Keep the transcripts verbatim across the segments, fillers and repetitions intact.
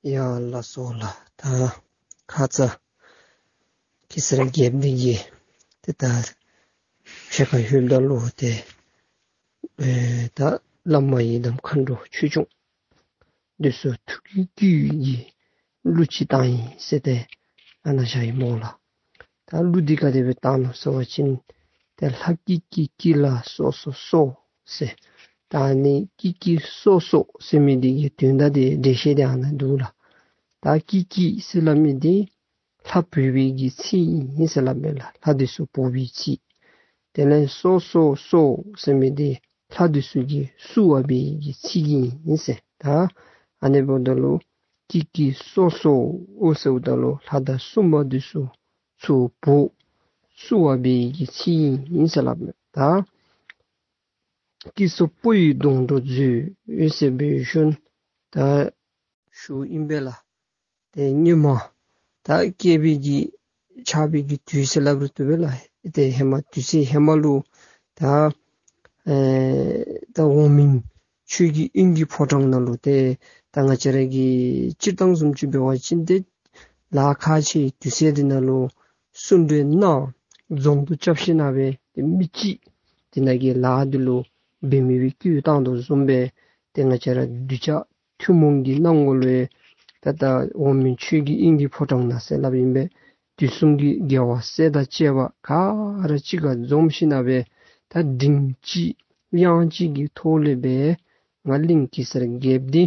ཡ་ལགས་སོ་ལགས། ད་ཁ་ཙ་གེ་སར་རྒྱལཔོ་འདི་གིས་ཏེ་ད་ཕྱེད་ཀ་ལྷོདཔ་ད་ལུ་ཏེ་ཨེ་ད་བླ་མ་ཡི་དམ་མཁའ་འགྲོ་ཆོས་སྐྱོང་འདི་ཚུ་ཐུགས་ཀྱི་བསྐུལ་གྱི་གླུ་ཅིག་བཏང་ཡི་ཟེར་ཏེ་ཨ་ནཱ་བཞག་ཡི་སྨོ་ལགས། ད་གླུ་འདི་ག་དེ་སྦེ་བཏང་ནུག་ཟེར་བ་ཅིན་ཏེ་ལྷ་ཀི་ཀི་ཀི་ལ་སོགས་སོགས་སོགས་ཟེར། ད་ཨ་ནི་ཀི་ཀི་སོགས་སོགས་ཟེར་མི་འདི་གི་དོན་དག་འདི་འགྲེལ་བཤད་འདི་ཨ་ནཱ་འདུག་ལགས། ད་ཀི་ཀི་ཟེར་སླབ་མི་འདི་ལྷ་འབོད་པའི་གི་ཚིག་ཨིན་ཟེར་སླབ་མས་ལགས། ལྷ་འདི་ཚུ་འབོད་པའི་ཚིག། དེ་ལས་སོགས་སོགས་སོགས་ཟེར་མི་འདི་ལྷ་འདི་ཚུ་གིས་བསུ་བ་འབད་བའི་གི་ཚིག་ཨིན་ཟེར། ད་ཨ་ནི་འབདཝ་ད་ལུ་ཀི་ཀི་སོགས་སོགས་ཟེརཝ་ད་ལུ་ལྷ་དང་སྲུང་མ་འདི་ཚུ་ཚུར་འབོ་བསུ་བ་འབད་བའི་གི་ཚིག་ཨིན་ཟེར་སླབ་མས། ད་སྐྱེ་ས་སྤོ་བོའི་སྡོང་གྲོགས་མཛོད་ཟེར་སྦེ་ཞུ་ནི་ད་ཞུཝ་ཨིན་པས་ལགས། ཏེ་སྔོན་མ་ད་སྐྱེ་བའི་གི་ཆགས་པའི་གི་དུས་ཟེར་སླབ་རུང་བཏུབ་པས་ལགས། ཏེ་ཧེ་མ་དུས་ཚོད་ཧེ་མ་ལུ་ད་ཨེ་ད་འོག་མིན་ཆོས་ཀྱི་དབྱིངས་ཀྱི་ཕོ་བྲང་ནང་ལུ་ཏེ་ད་ང་བཅས་ར་གི་སྤྱིར་བཏང་བཟུམ་ཅིག་འབད་བ་ཅིན་ཏེ་ལ་ཁག་ཆེ་དུས་ཚོད་འདི་ནང་ལུ་གསུང་གྲོས་གནང་རྫོང་དུ་རྐྱབ་ཞིནམ་ལས་ཏེ་མི་ཅིག་དེ་ནང་གི་ལཱ་འདི་ལུ་འབད་མི་སྦེ་བསྐོས་བཏང་དོ་བཟུམ་སྦེ་ཏེ་ང་བཅས་ར་གདུལ་བྱ་ཐུན་མོང་གི་སྣང་ངོ་ལུ་ད་ལྟ་འོག་མིན་ཆོས་ཀྱི་དབྱིངས་ཀྱི་ཕོ་བྲང་ནང་ཟེར་སླབ་ཨིན་པས། དུས་གསུམ་གྱི་རྒྱལ་བ་སྲས་དང་བཅས་པ་ག་ར་གཅིག་ཁར་འཛོམས་ཞིནམ་ལས་ད་མགྲིན་གཅིག་དབྱངས་གཅིག་གི་ཐོག་ལས་སྦེ་ང་གླིང་གེ་སར་རྒྱལཔོ་འདི་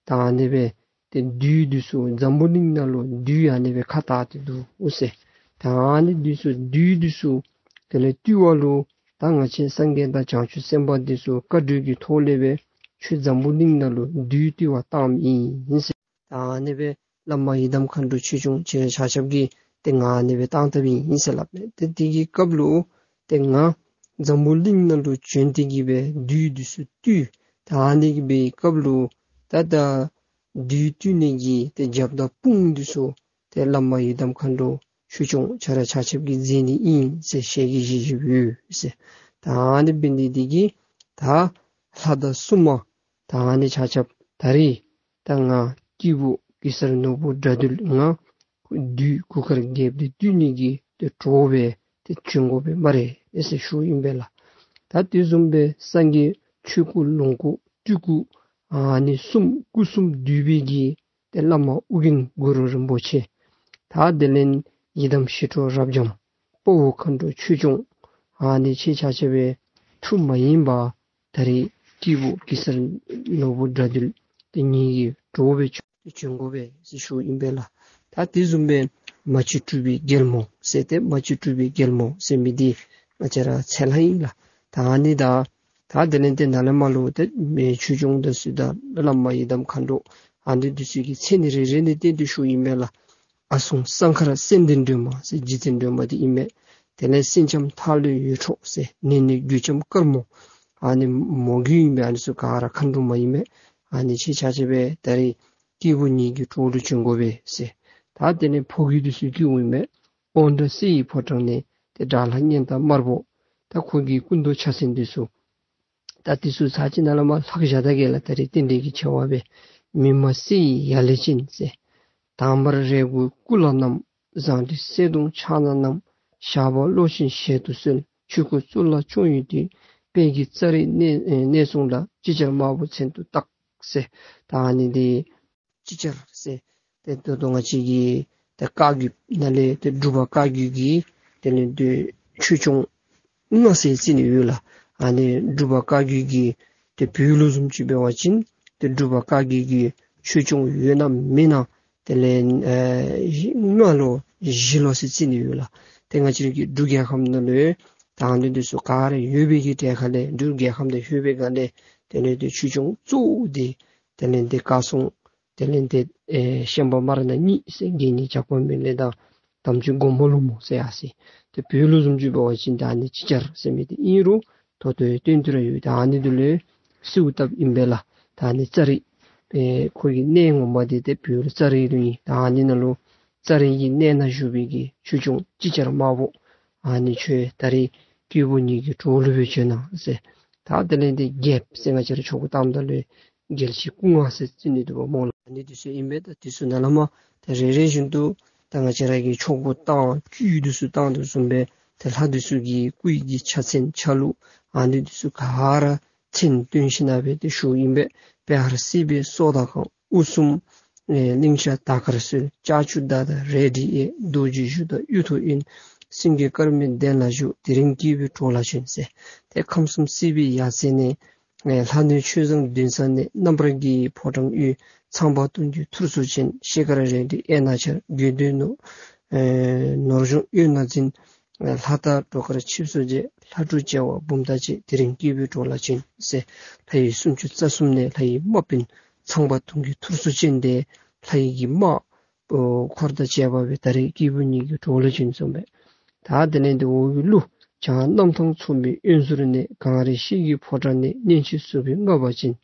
ད་ཨ་ནི་སྦེ་ཏེ་བདུད་འདི་ཚུ་འཛམ་བུ་གླིང་ནང་ལུ་བདུད་ཨ་ནི་སྦེ་ཁ་བཏགས་ཏེ་འདུག་ཟེར། ད་ཨ་ནི་འདི་ཚུ་བདུད་འདི་ཚུ་དེ་ལས་བཏུལ་བ་ལུ་ད་ང་བཅས་སངས་རྒྱས་དང་བྱང་ཆུབ་སེམས་དཔའ་འདི་ཚུ་བཀའ་གྲོས་ཀྱི་ཐོག་ལས་སྦེ་ཁྱོད་འཛམ་བུ་གླིང་ནང་ལུ་བདུད་བཏུལ་བར་བཏངམ་ཨིན་ཟེར། ད་ཨ་ནི་སྦེ་བླ་མ་ཡི་དམ་མཁའ་འགྲོ་ཆོས་སྐྱོང་ཁྱེད་ཆ་ཁྱབ་ཀྱིས་ཏེ་ང་ཨ་ནི་སྦེ་བཏང་བཏངམ་ཨིན་ཟེར་སླབ་མས། ཏེ་དེ་གི་སྐབས་ལུ་ཏེ་ང་འཛམ་བུ་གླིང་ནང་ལུ་བྱོན་ཏེ་གི་སྦེ་བདུད་འདི་ཚུ་བཏུལ། ད་ཨ་ནི་གི་སྦེ་སྐབས་ལུ་ད་ད་བདུད་བཏུལ་ནི་གི་ཏེ་རྒྱབ་དང་དཔུང་འདི་ཚུ་ཏེ་བླ་མ་ཡི་དམ་མཁའ་འགྲོ་ཆོས་སྐྱོང་ཁྱེད་ཆ་ཁྱབ་ཀྱིས་མཛད་ནི་ཨིན་ཟེར་ཞལ་གྱིས་བཞེས་བཞེསཔ་ཡོད་ཟེར། ད་ཨ་ནི་འབད་ནི་འདི་གིས་ད་ལྷ་དང་སྲུང་མ་ད་ཨ་ནི་ཆ་ཁྱབ་ད་རིས་ད་ང་སྐྱེས་བུ་གེ་སར་ནོར་བུ་དགྲ་འདུལ་ང་བདུད་གུར་དཀར་རྒྱལཔོ་འདི་བཏུལ་ནི་གི་ཏེ་གྲོགས་སྦེ་ཏེ་བྱོན་དགོ་པས་སྨ་རེ་ཟེར་ཞུཝ་ཨིན་པས་ལགས། ད་དེ་བཟུམ་སྦེ་སངས་རྒྱས་ཆོས་སྐུ་ལོངས་སྐུ་སྤྲུལ་སྐུ་ཨ་ནི་གསུམ་སྐུ་གསུམ་འདུས་པའི་གི་ཏེ་བླ་མ་ཨོ་རྒྱན་གུ་རུ་རིན་པོ་ཆེ། ད་དེ་ལས་ཡི་དམ་ཞི་ཁྲོ་རབ་འབྱམས་དཔའ་བོ་མཁའ་འགྲོ་ཆོས་སྐྱོང་ཨ་ནི་ཁྱེད་ཆ་ཁྱབ་སྦེ་ཐུགས་མ་ཡེངས་པར་ད་རིས་སྐྱེས་བུ་གེ་སར་ནོར་བུ་དགྲ་འདུལ་ཏེ་ངེ་གི་གྲོགས་སྦེ་བྱོན་དགོ་པས་ཟེར་ཞུཝ་ཨིན་པས་ལགས། ད་དེ་བཟུམ་སྦེ་མ་གཅིག་གྲུབ་པའི་རྒྱལ་མོ་ཟེར་ཏེ་མ་གཅིག་གྲུབ་པའི་རྒྱལ་མོ་ཟེར་མི་འདི་ང་བཅས་ར་མཚན་ལྷ་ཨིན་ལགས། ད་ཨ་ནི་ད་ད་དེ་ལས་ཏེ་ནཱ་ལས་མར་ལུ་ཏེ་མི་ཆོས་སྐྱོང་འདི་ཚུ་དང་བླ་མ་ཡི་དམ་མཁའ་འགྲོ་ཨ་ནི་འདི་ཚུ་གི་མཚན་ནི་རེ་རེ་ནི་བསྟན་ཏེ་ཞུཝ་ཨིན་པས་ལགས། ཨ་སྲུང་སྲང་མཁར་ཙན་དན་སྒྲོལ་མ་ཟེར་རྗེ་བཙུན་སྒྲོལ་མ་འདི་ཨིན་མས། དེ་ལས་སེང་ལྕམ་ཐག་ལོའི་འོད་འཕྲོ་ཟེར་ནེ་ནེ་རྒོད་ལྕམ་དཀར་མོ་ཨ་ནི་མོ་རྒོད་ཨིན་པས། ཨ་ནི་ཚུ་ག་ར་མཁའ་འགྲོ་མ་ཨིན་མས། ཨ་ནི་ཁྱེད་ཆ་ཁྱབ་སྦེ་ད་རིས་སྐྱེས་བུ་ངེ་གི་གྲོགས་ལུ་བྱོན་དགོ་པས་ཟེར། ད་དེ་ལས་ཕོ་རྒྱུད་འདི་ཚུ་སྐྱེཝ་ཨིན་མས། དབང་དྲག་སྲས་ཡི་ཕོ་བྲང་ནས་ཏེ་དགྲ་ལྷ་གཉན་སྟག་དམར་པོ་ད་ཁོ་གི་སྐུ་མདོག་ཆ་མཚོན་འདི་ཚུ་ད་འདི་ཚུ་ཚར་གཅིག་ནཱ་ལས་མར་ལྷག་བཞག་ད་གེ་ལགས། ད་རིས་རྟེན་འབྲེལ་གྱི་ཆེ་བ་སྦེ། མི་མ་སྲས་ཡི་ཡ་ལེ་ཅན་ཟེར། དང་པར་རས་གུར་སྐུ་ལ་བསྣམས། བཟང་དྲི་སེར་གདུང་ཕྱག་ན་བསྣམས། ཞགས་པ་གློག་བཞིན་ཞལ་དུ་གསོལ། ཆོས་སྐུ་གཙུག་ལག་སྐྱོང་ཡུལ་དུ། དཔལ་གྱི་ཙཱ་རི་གནས་གནས་སྲུང་ལ། ཅིག་ཅར་དམར་པོ་མཚན་དུ་བཏགས་ཟེར། ད་ཨ་ནི་འདི་ཅིག་ཅར་ཟེར་ཏེ་ད་ལྟོ་ང་བཅས་ཀྱི་ཏེ་བཀའ་བརྒྱུད་ནང་ལས་ཏེ་འབྲུག་པ་བཀའ་བརྒྱུད་ཀྱི་དེ་ལས་ཏེ་ཆོས་སྐྱོང་ལྔ་ཟེར་རྩིས་ནི་ཡོད་ལགས། ཨ་ནི་འབྲུག་པ་བཀའ་བརྒྱུད་ཀྱི་ཏེ་བོད་ལུ་བཟུམ་ཅིག་འབད་བ་ཅིན་ཏེ་འབྲུག་པ་བཀའ་བརྒྱུད་ཀྱི་ཆོས་སྐྱོང་ཡོད་ན་མེད་ན་དེ་ལས་ཨེ་ལྔ་ལོ་བཞི་ལོ་ཟེར་རྩིས་ནི་ཡོད་ལགས། ཏེ་ང་བཅས་ཀྱི་འབྲུག་རྒྱལ་ཁབ་ནང་ལུ་དང་འདོད་འདི་ཚུ་ག་ར་ཡོད་པའི་གི་གྲས་ཁ་ལས་འབྲུག་རྒྱལ་ཁབ་ནང་ཡོད་པའི་སྒང་ལས་དེ་ལས་ཏེ་ཆོས་སྐྱོང་གཙོ་བོ་འདི་དེ་ལས་ཏེ་བཀའ་སྲུང་དེ་ལས་ཏེ་ཨེ་ཤན་པ་མ་ར་ཎ་གཉིས་ཟེར་དགེ་བསྙེན་ཇག་པ་མེ་ལེན་དང་དམ་ཅན་སྒོ་མོ་ལུ་མོ་ཟེར་ཡ་ཟེར། ཏེ་བོད་ལུ་བཟུམ་ཅིག་འབད་བ་ཅིན་ད་ཨ་ནི་ཅིག་ཅར་ཟེར་མི་འདི་ཨིན་རུང་ད་ལྟོ་ཡང་བསྟན་ཏེ་ར་ཡོད། ད་ཨ་ནི་འདི་ལུ་གསོལཝ་བཏབ་ཨིན་པས་ལགས། ད་ཨ་ནི་ཙཱ་རི་ཨེ་ཁོ་གི་གནས་ངོ་མ་འདི་ཏེ་བོད་ལུ་ཙཱ་རི་ལུ་ཨིན། ད་ཨ་ནི་ནང་ལུ་ཙཱ་རི་གི་གནས་ནང་བཞུགས་པའི་གི་ཆོས་སྐྱོང་ཅིག་ཅར་དམར་པོ་ཨ་ནི་ཁྱོད་ད་རིས་སྐྱེས་བུ་ངེ་གི་གྲོགས་ལུ་སྦེ་བྱོན་གནང་ཟེར། ད་དེ་ལས་ཏེ་རྒྱལཔོ་ཟེར་ང་བཅས་ར་ཆོ་ག་བཏངམ་ད་ལུ་ རྒྱལ་ཆེན་སྐུ་ལྔ་ཟེར་བརྩི་ནི་འདུག་པ་སྨོ་ལགས། ཨ་ནི་འདི་ཚུ་ཨིན་པས། ད་འདི་ཚུ་ནང་ལས་མར་ད་རེ་རེ་བཞིན་དུ་ད་ང་བཅས་ར་གིས་ཆོ་ག་བཏང་བཅུད་འདི་ཚུ་བཏང་དོ་བཟུམ་སྦེ་ད་ལྷ་འདི་ཚུ་གི་སྐུ་ཡི་གི་ཕྱག་མཚན་ཆ་ལུགས་ཨ་ནི་འདི་ཚུ་ག་ར་མཚན་བཏོན་ཞིནམ་སྦེ་ཏེ་ཞུཝ་ཨིན་པས། པེ་ཧར་སྲིད་པའི་སྲོག་དང་གང་། དབུ་གསུམ་ཨེ་གླིང་བཞི་དར་དཀར་གསོལ། ལྕགས་ཀྱུ་མདའ་དང་རལ་གྲི་གཡས། རྡོ་རྗེ་གཞུ་དང་གཡུ་ཐོག་གཡོན། སེང་གེ་དཀར་མོའི་གདན་ལ་བཞུགས། དེ་རིང་སྐྱིད་པའི་གྲོགས་ལ་བྱོན་ཟེར། ཏེ་ཁམས་གསུམ་སྲིད་པའི་ཡ་མཚན་ནས་ཨེ་ལྷ་གནས་ཆོས་བཟང་འདུན་ས་གནས། རྣམ་པར་རྒྱལ་བའི་ཕོ་བྲང་དབུས། ཚངས་པ་སྟོང་རྒྱས་ཐུགས་སུ་ཆེ། ཤེལ་དཀར་རལ་གྲི་གཡས་ན་འཕྱར། དགོས་འདོད་ནོར་ཨེ་ནོར་གཞོང་གཡོན་ན་འཛིན། ལྷ་དང་འགྲོ་ཀུན་ཆིབས་སུ་མཇལ། ལྷ་འབྲུག་བྱེ་བ་འབུམ་དང་བཅས། དེ་རིང་སྐྱིད་པའི་གྲོགས་ལ་བྱོན་ཟེར། ལྷ་ཡི་སུམ་ཅུ་རྩ་གསུམ་ནས་ལྷ་ཡི་དམག་དཔོན་ཚངས་པ་སྟོང་རྒྱས་ཐུགས་སུ་ཆེ་འདི་ལྷ་ཡི་གི་དམག་འཁོར་དང་བཅས་པ་སྦེ་ད་རེས་སྐྱིད་པོ་ཉིད་ཀྱི་གྲོགས་ལ་བྱོན་གསུངས་པས། ད་དེ་ལས་ཏེ་འོག་གི་གླུ། བྱང་གནམ་ཐང་མཚོ་མོའི་གཡོན་ཟུར་ནས། གངས་རི་ཤེལ་གྱི་ཕོ་བྲང་ནས། གཉན་ཆེན་ཟུར་པའི་རྔ་བ་ཅན།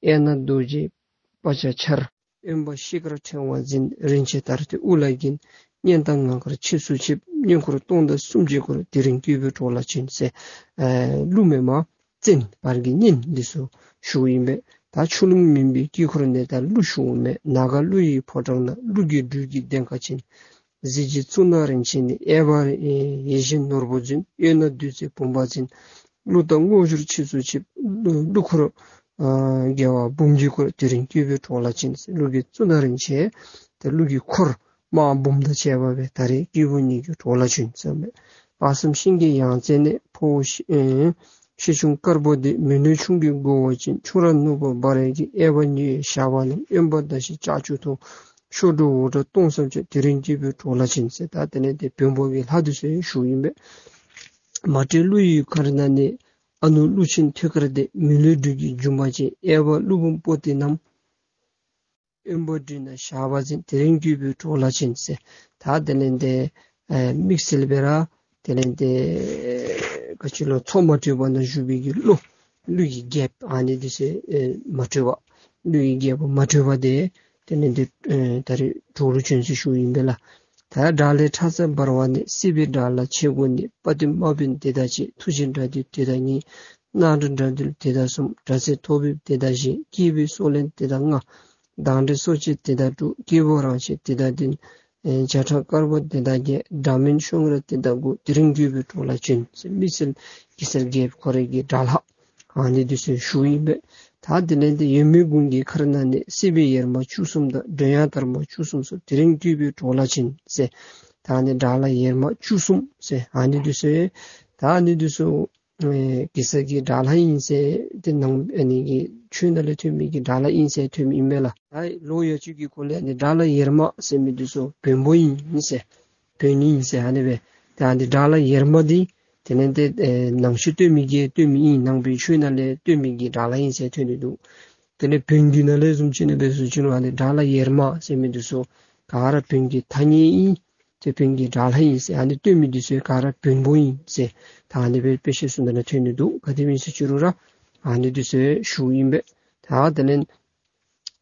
གཡས་ན་རྡོ་རྗེ་དཔའ་བྱ་འཕྱར། གཡོན་པ་ཤེལ་དཀར་ཕྲེང་བ་འཛིན། རིན་ཆེན་དར་ཏེ་དབུ་ལ་འགྱིང་། གཉན་དང་ངང་དཀར་ཆིབས་སུ་མཆི། གཉན་འཁོར་སྟོང་དང་སུམ་བརྒྱས་བསྐོར། དེ་རིང་སྐྱིད་པའི་གྲོགས་ལ་བྱོན་ཟེར། ཨེ་གླུ་མེན་མར་བཙན་བར་གྱི་གཉན་འདི་ཚུ་ཞུཝ་ཨིན་པས། ད་ཆུ་ཀླུང་མུན་པའི་དཀྱིལ་འཁོར་ནས། ད་གླུ་ཞུཝ་མས་ནཱ་ག་ཀླུ་ཡི་ཕོ་བྲང་ན། ཀླུ་རྒྱལ་སྦྲུལ་གྱི་གདན་ཁ་ཅན། གཟི་བརྗིད་གཙུག་ན་རིན་ཆེན་གནས། གཡས་པ་ཡེ་ཤེས་ནོར་བུ་འཛིན། གཡོན་ན་བདུད་རྩི་བུམ་པ་འཛིན། གླུ་དང་དངོས་འབྱོར་ཆིབས་སུ་མཆི། གླུ་གླུ་འཁོར་ཨ་རྒྱལ་བ་འབུམ་གྱིས་བསྐོར། དེ་རིང་སྐྱིད་པའི་གྲོགས་ལ་བྱོན་ཟེར། གླུ་གི་གཙུག་ན་རིན་ཆེན་ཏེ་གླུ་གི་འཁོར་དམག་འབུམ་དང་བཅས་པ་སྦེ་ད་རེས་སྐྱིད་པོ་ཉིད་ཀྱི་གྲོགས་ལ་བྱོན་ཟེར་མས། དཔག་བསམ་ཤིང་གི་ཡང་རྩེ་ནས། འཕོ་བ་ཤི་ཨེ་ཤི་ཆུང་དཀར་པོ་འདི། མི་ལུས་ཆུང་གི་མགོ་བོ་ཅན། ཁྱུང་ར་ནོར་བུ་འབར་བའི་གི། གཡས་པ་ཉི་འོད་ཞགས་པ་བསྣམས། གཡོན་པ་ཟླ་ཤེལ་ལྕགས་ཀྱུ་ཐོགས། གཤོག་སྒྲོ་འོད་འདྲ་སྟོང་སམ་ཅན། དེ་རིང་སྐྱིད་པའི་གྲོགས་ལ་བྱོན་ཟེར། ད་དེ་ལས་ཏེ་བོན་པོ་གི་ལྷ་འདི་ཚུ་ཡང་ཞུཝ་ཨིན་པས། མ་སྤྲོས་ཀླུ་ཡི་མཁར་ནང་ནས། ཨ་ནུ་ཀླུ་ཆེན་ཐོད་དཀར་འདི། མི་ལུས་སྦྲུལ་གྱི་རྒྱུ་མ་ཅན། གཡས་པ་ཀླུ་འབུམ་པོ་ཏི་བསྣམས། གཡོན་པ་སྦྲུལ་ནག་ཞགས་པ་འཛིན། དེ་རིང་སྐྱིད་པའི་གྲོགས་ལ་བྱོན་ཟེར། ད་དེ་ལས་ཏེ་ཨེ་དམིགས་བསལ་སྦེ་ར་དེ་ལས་ཏེ་ག་ཅི་ལོ་མཚོ་མ་དྲོས་པ་ན་བཞུགས་པའི་གི་ཀླུ་ཀླུ་ཡི་རྒྱལཔོ་ཨ་ནི་འདི་ཚུ་ཨེ་མ་དྲོས་པ་ཀླུ་ཡི་རྒྱལཔོ་མ་དྲོས་པ་འདི་དེ་ལས་ཏེ་ཨེ་ད་རེས་གྲོགས་ལུ་བྱོན་ཟེར་ཞུཝ་ཨིན་པས་ལགས། ད་དགྲ་ལྷའི་ཁྲག་རྩ་འབར་བ་ནས། སྲིད་པའི་དགྲ་ལྷ་ཆེ་དགུ་ནས། དཔའ་བརྟུལ་དམག་དཔོན་དེ་དག་བྱེད། མཐུ་ཆེན་དགྲ་འདུལ་དེ་དག་ཉིད། སྣང་གྲགས་དགྲ་འདུལ་དེ་དག་གསུམ། དགྲ་རྩལ་ཐོག་འབེབས་དེ་དག་བཞི། སྐྱེས་བུའི་སྲོག་ལེན་དེ་དག་ལྔ། མདངས་འདྲེན་སྲོག་གཅོད་དེ་དག་དྲུག། སྐྱེས་བུ་རང་ཆས་དེ་དག་བདུན། ཨེ་བྱ་ཁྲ་དཀར་པོ་དེ་དག་བརྒྱད། དགྲ་མེད་ཤོང་ར་དེ་དག་དགུ། དེ་རིང་སྐྱིད་པའི་གྲོགས་ལ་བྱོན་ཟེར། དམིགས་བསལ་གེ་སར་རྒྱལཔོ་ཁོ་རའི་གི་དགྲ་ལྷ་ཨ་ནི་འདི་ཚུ་ཞུཝ་ཨིན་པས། ད་དེ་ལས་ཏེ་ཡོན་མེད་དགུང་གི་མཁར་ནང་ནས། སྲིད་པའི་ཡེར་མ་བཅུ་གསུམ་དང་། མགྲོན་ཡང་དར་མ་བཅུ་གསུམ་སོགས། དེ་རིང་སྐྱིད་པའི་གྲོགས་ལ་བྱོན་ཟེར། ད་ཨ་ནི་དགྲ་ལྷ་ཡེར་མ་བཅུ་གསུམ་ཟེར་ཨ་ནི་འདི་ཚུ་ད་ཨ་ནི་འདི་ཚུ་ཨེ་གེ་སར་གྱི་དགྲ་ལྷ་ཨིན་ཟེར། ཏེ་ནང་ཨ་ནི་གི་ཆོས་ནང་ལས་ཐོན་མི་གི་དགྲ་ལྷ་ཨིན་ཟེར་ཐོན་མི་ཨིན་མས་ལགས། ད་ལོ་ཡ་བཅུ་གི་གོང་ལས་ཨ་ནི་དགྲ་ལྷ་ཡེར་མ་ཟེར་མི་འདི་ཚུ་བོན་པོ་ཨིན་ཟེར་བོན་ཨིན་ཟེར་ཨ་ནི་སྦེ། ད་ཨ་ནི་དགྲ་ལྷ་ཡེར་མ་འདི་དེ་ལས་ཏེ་ཨེ་ནང་ཆོས་སྟོན་མི་གིས་སྟོན་མི་ཨིན། ནང་པའི་ཆོས་ནང་ལས་སྟོན་མི་གི་དགྲ་ལྷ་ཨིན་ཟེར་ཐོན་ཏེ་འདུག། དེ་ལས་བོན་གྱི་ནང་ལས་བཟུམ་ཅིག་ནང་འབད་ཟེར་ཅི་རུང་ཨ་ནི་དགྲ་ལྷ་ཡེར་མ་ཟེར་མི་འདི་ཚུ་ག་ར་བོན་གྱི་ཐ་སྙད་ཨིན། ཏེ་བོན་གྱི་དགྲ་ལྷ་ཨིན་ཟེར། ཨ་ནི་སྟོན་མི་འདི་ཚུ་ག་ར་བོན་པོ་ཨིན་ཟེར། ད་ཨ་ནི་སྦེ་དཔེ་ཆ་ཚུ་ནང་ན་ཐོན་ནི་འདུག། ག་དེ་སྦེ་ཨིན་ཟེར་ཅི་རུང་ར་ཨ་ནི་འདི་ཚུ་ཞུཝ་ཨིན་པས། ད་དེ་ལས་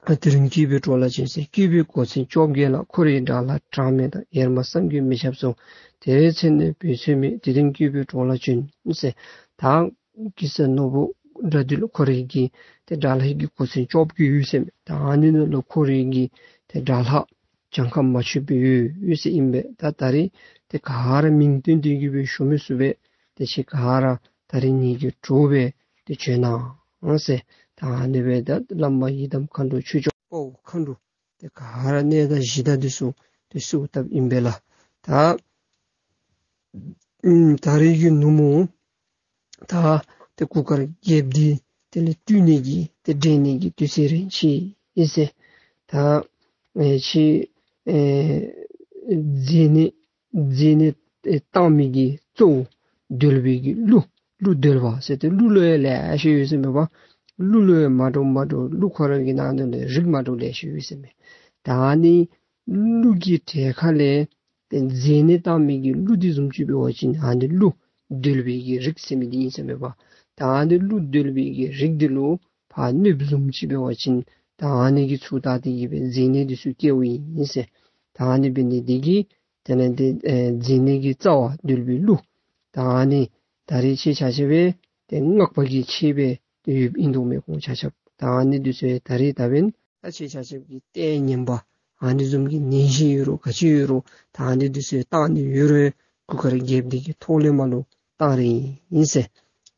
ཨ་དེ་རིང་སྐྱིད་པའི་གྲོགས་ལ་བྱོན་ཟེར། སྐྱིད་པའི་གོ་མཚོན་བཅོ་བརྒྱད་ལ། འཁོར་བའི་དགྲ་ལྷ་གྲངས་མེད་དང་། ཡེར་མ་བསམ་གྱིས་མི་ཁྱབ་སོགས། དེ་བས་མཚན་ནས་འབོད་ཚིམ་མེད། དེ་རིང་སྐྱིད་པའི་གྲོགས་ལ་བྱོན་ཟེར། ད་གེ་སར་ནོར་བུ་དགྲ་འདུལ་ཁོ་རའི་གི་ཏེ་དགྲ་ལྷ་གི་གོ་མཚོན་བཅོ་བརྒྱད་ཡོད་ཟེར་མས། ད་ཨ་ནི་ནང་ལུ་ཁོ་རའི་གི་ཏེ་དགྲ་ལྷ་གྱངས་ཁ་མ་ཆོདཔ་སྦེ་ཡོད་ཡོད་ཟེར་ཨིན་པས། ད་ད་རེས་ཏེ་ག་ར་མིང་བཏོན་ཏེ་གི་སྦེ་ཞུ་མི་ཚུགས་པས། ཏེ་ཁྱེད་ག་ར་ད་རེས་ངེ་གི་གྲོགས་སྦེ་ཏེ་བྱོན་གནང་ཟེར། ད་ཨ་ནི་སྦེ་ད་བླ་མ་ཡི་དམ་མཁའ་འགྲོ་ཆོས་སྐྱོང་དཔའ་བོ་མཁའ་འགྲོ་ཏེ་ག་ར་གནས་བདག་གཞི་བདག་འདི་ཚུ་ཏེ་གསོལཝ་བཏབ་ཨིན་པས་ལགས། ད་ཨམ་ད་རེས་ཀྱི་ནུབ་མོ་ད་ཏེ་གུར་དཀར་རྒྱལཔོ་འདི་དེ་ལས་བཏུལ་ནི་གི་ཏེ་འདྲེན་ནི་གི་དུས་ཚོད་རན་ཅི་ཨིན་ཟེར། ད་ཨེ་ཁྱེད་ཨེ་མཛེ་ནད་མཛེ་ནད་ཨེ་བཏང་མི་གི་གཙོ་བོ་འདུལ་བའི་གི་ཀླུ་ཀླུ་འདུལ་བ་ཟེར་ཏེ་ཀླུ་ལུ་ཡང་ལེ་ཤ་ཡོད་ཟེར་མས་པ། ཀླུ་ལུ་ཡང་མ་འདྲཝ་མ་འདྲཝ་ཀླུ་ཁོ་ར་གི་ནང་ན་ལས་རིགས་མ་འདྲཝ་ལེ་ཤ་ཡོད་ཟེར་མས། ད་ཨ་ནི་ཀླུ་གི་གྲས་ཁ་ལས་ཏེ་མཛེ་ནད་བཏང་མི་གི་ཀླུ་འདི་བཟུམ་ཅིག་འབད་བ་ཅིན་ཨ་ནི་ཀླུ་འདུལ་བའི་གི་རིགས་ཟེར་མི་འདི་ཨིན་ཟེར་མས་པ། ད་ཨ་ནི་ཀླུ་འདུལ་བའི་གི་རིགས་འདི་ལུ་ཕར་གནོདཔ་བཟུམ་ཅིག་འབད་བ་ཅིན་ད་ཨ་ནི་གིས་ཚུར་བཏགས་ཏེ་གི་སྦེ་མཛེ་ནད་འདི་ཚུ་སྐྱེཝ་ཨིན་ཟེར། ད་ཨ་ནི་འབད་ནི་འདི་གིས་དེ་ལས་ཏེ་ཨེ་མཛེ་ནད་ཀྱི་རྩ་བ་འདུལ་བའི་ཀླུ་ད་ཨ་ནི་ད་རེས་ཁྱེད་ཆ་ཁྱབ་སྦེ་ཏེ་སྔགས་པ་གི་ཆས་སྦེ་ཏེ་ཡོདཔ་ཨིན་དོ་མས། ཁོང་ཆ་ཁྱབ་ ད་ཨ་ནི་འདི་ཚུ་ཡང་ད་རིས་ད་འབདན་ད་ཁྱེད་ཆ་ཁྱབ་ཀྱི་ལྟས་ངན་པ་ཨ་ནི་བཟུམ་གྱི་ནད་གཞི་ཡོད་རུང་ག་ཅི་ཡོད་རུང་ད་ཨ་ནི་འདི་ཚུ་ཡང་བཏང་ནི་ཡོད་རུང་གུར་དཀར་རྒྱལཔོ་འདི་གི་ཐོག་ལས་མར་ལུ་བཏང་རན་ཨིན་ཟེར་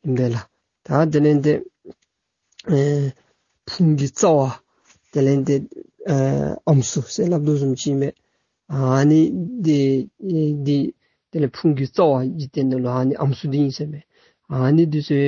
ཨིན་པས་ལགས། ད་དེ་ལས་ཏེ་ཨེ་ཕུང་གི་རྩ་བ་དེ་ལས་ཏེ་ཨེ་ཨམ་སྲུ་ཟེར་སླབ་དོ་བཟུམ་ཅིག་མས། ཨ་ནི་འདི་འདི་དེ་ལས་ཕུང་གི་རྩ་བ་འཇིག་རྟེན་འདི་ལུ་ཨ་ནི་ཨམ་སྲུ་འདི་ཨིན་ཟེར་མས། ཨ་ནི་འདི་ཚུ་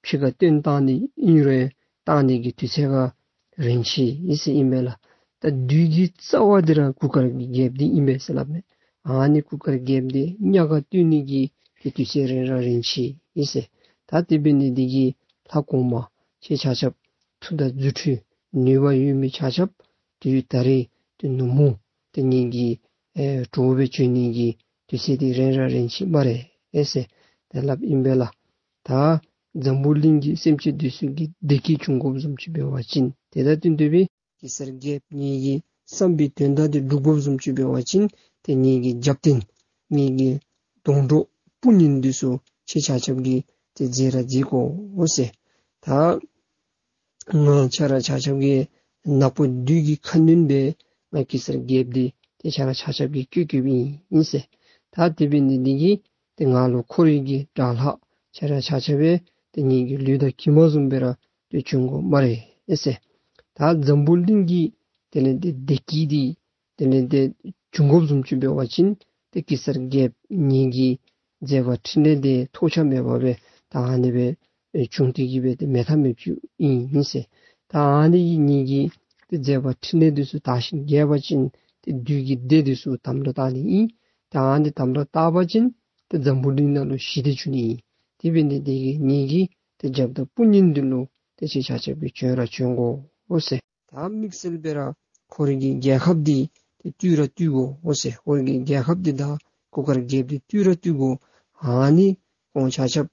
ཕྱི་ཁར་བཏོན་བཏང་ནི་ཨིན་རུང་བཏང་ནི་གི་དུས་ཚོད་ཁར་རན་ཆི་ཨིན་ཟེར་ཨིན་པས་ལགས། ད་བདུད་ཀྱི་རྩ་བ་འདི་ར་གུར་དཀར་གྱི་རྒྱལཔོ་འདི་ཨིན་པས་ཟེར་སླབ་མས། ཨ་ནི་གུར་དཀར་རྒྱལཔོ་འདི་གཉའ་གར་བཏུལ་ནི་གི་དེ་དུས་ཚོད་རན་ར་རན་ཆི་ཨིན་ཟེར། ད་དེ་འབད་ནི་འདི་གིས་ལྷ་གོང་མ་ཁྱེད་ཆ་ཁྱབ་མཐུ་དང་རྫུ་འཕྲུལ་ནུས་པ་ཡོད་མི་ཆ་ཁྱབ་དུས་ད་རིས་དུས་ནུབ་མོ་དེ་ངེ་གི་ཨེ་གྲོགས་སྦེ་བྱོན་ནི་གི་དུས་ཚོད་འདི་རན་ར་རན་ཆི་སྨ་རེ་ཨེ་ཟེར་དེ་སླབ་ཨིན་པས་ལགས། ད་འཛམ་བུ་གླིང་གི་སེམས་ཅན་འདི་ཚུ་གི་བདེ་སྐྱིད་འབྱུང་དགོཔ་བཟུམ་ཅིག་འབད་བ་ཅིན་དེ་དང་བསྟུན་ཏེ་སྦེ་གེ་སར་རྒྱལཔོ་ངེ་གི་བསམ་པའི་དོན་དག་འདི་འགྲུབ་དགོཔ་བཟུམ་ཅིག་འབད་བ་ཅིན་ཏེ་ངེ་གི་རྒྱབ་རྟེན་ངེ་གི་སྡོང་གྲོགས་དཔུང་གཉེན་འདི་ཚུ་ཁྱེད་ཆ་ཁྱབ་ཀྱིས་ཏེ་མཛད་ར་མཛད་དགོ་ཟེར། ད་ང་ཁྱེད་ར་ཆ་ཁྱབ་ཀྱི་ནག་པོ་བདུད་ཀྱི་ཁ་གནོན་སྦེ་ང་གེ་སར་རྒྱལཔོ་འདི་ཏེ་ཁྱེད་ར་ཆ་ཁྱབ་ཀྱི་བཀོད་བཀོདཔ་ཨིན་ཨིན་ཟེར། ད་དེ་འབད་ནི་འདི་གིས་ཏེ་ང་ལུ་འཁོར་བའི་གི་དགྲ་ལྷ་ཁྱེད་ར་ཆ་ཁྱབ་སྦེ་ཏེ་ངེ་གི་ལུས་དང་གྱིབ་མ་བཟུམ་སྦེ་ར་ཏེ་བྱོན་དགོ་སྨ་རེ་ཨེ་ཟེར། ད་འཛམ་བུ་གླིང་གི་དེ་ལས་ཏེ་བདེ་སྐྱིད་འདི་དེ་ལས་ཏེ་འབྱུང་དགོཔ་བཟུམ་ཅིག་འབད་བ་ཅིན་ཏེ་གེ་སར་རྒྱལཔོ་ངེ་གི་མཛད་པ་ཕྲིན་ལས་འདི་ཐོགས་ཆགས་མེད་པར་སྦེ་ད་ཨ་ནི་སྦེ་ཨེ་བྱུང་སྟེ་གི་སྦེ་ཏེ་མེད་ཐབས་མེདཔ་ཅིག་ཨིན་ཨིན་ཟེར། ད་ཨ་ནི་གི་ངེ་གི་ཏེ་མཛད་པ་ཕྲིན་ལས་འདི་ཚུ་དར་ཞིང་རྒྱས་པ་ཅིན་ཏེ་བདུད་ཀྱི་སྡེ་འདི་ཚུ་དམ་ལུ་བཏགས་ནི་ཨིན། ད་ཨ་ནི་དམ་ལུ་བཏགས་པ་ཅིན་ཏེ་འཛམ་བུ་གླིང་ནང་ལུ་ཞི་བདེ་འབྱུང་ནི་ཨིན། དེ་འབད་ནི་འདི་གིས་ངེ་གི་ཏེ་རྒྱབ་དང་དཔུང་གཉེན་འདི་ལུ་ཏེ་ཁྱེད་ཆ་ཁྱབ་ཀྱིས་བྱོན་ར་བྱོན་དགོ་ཟེར། ད་དམིགས་བསལ་སྦེ་ར་ཁོ་རའི་གི་རྒྱལ་ཁབ་འདི་ཏེ་བཏུལ་ར་བཏུལ་དགོ་ཟེར། ཁོ་རའི་གི་རྒྱལ་ཁབ་འདི་དང་གུར་དཀར་རྒྱལཔོ་འདི་བཏུལ་ར་བཏུལ་དགོ། ཨ་ནི་ཁོང་ཆ་ཁྱབ་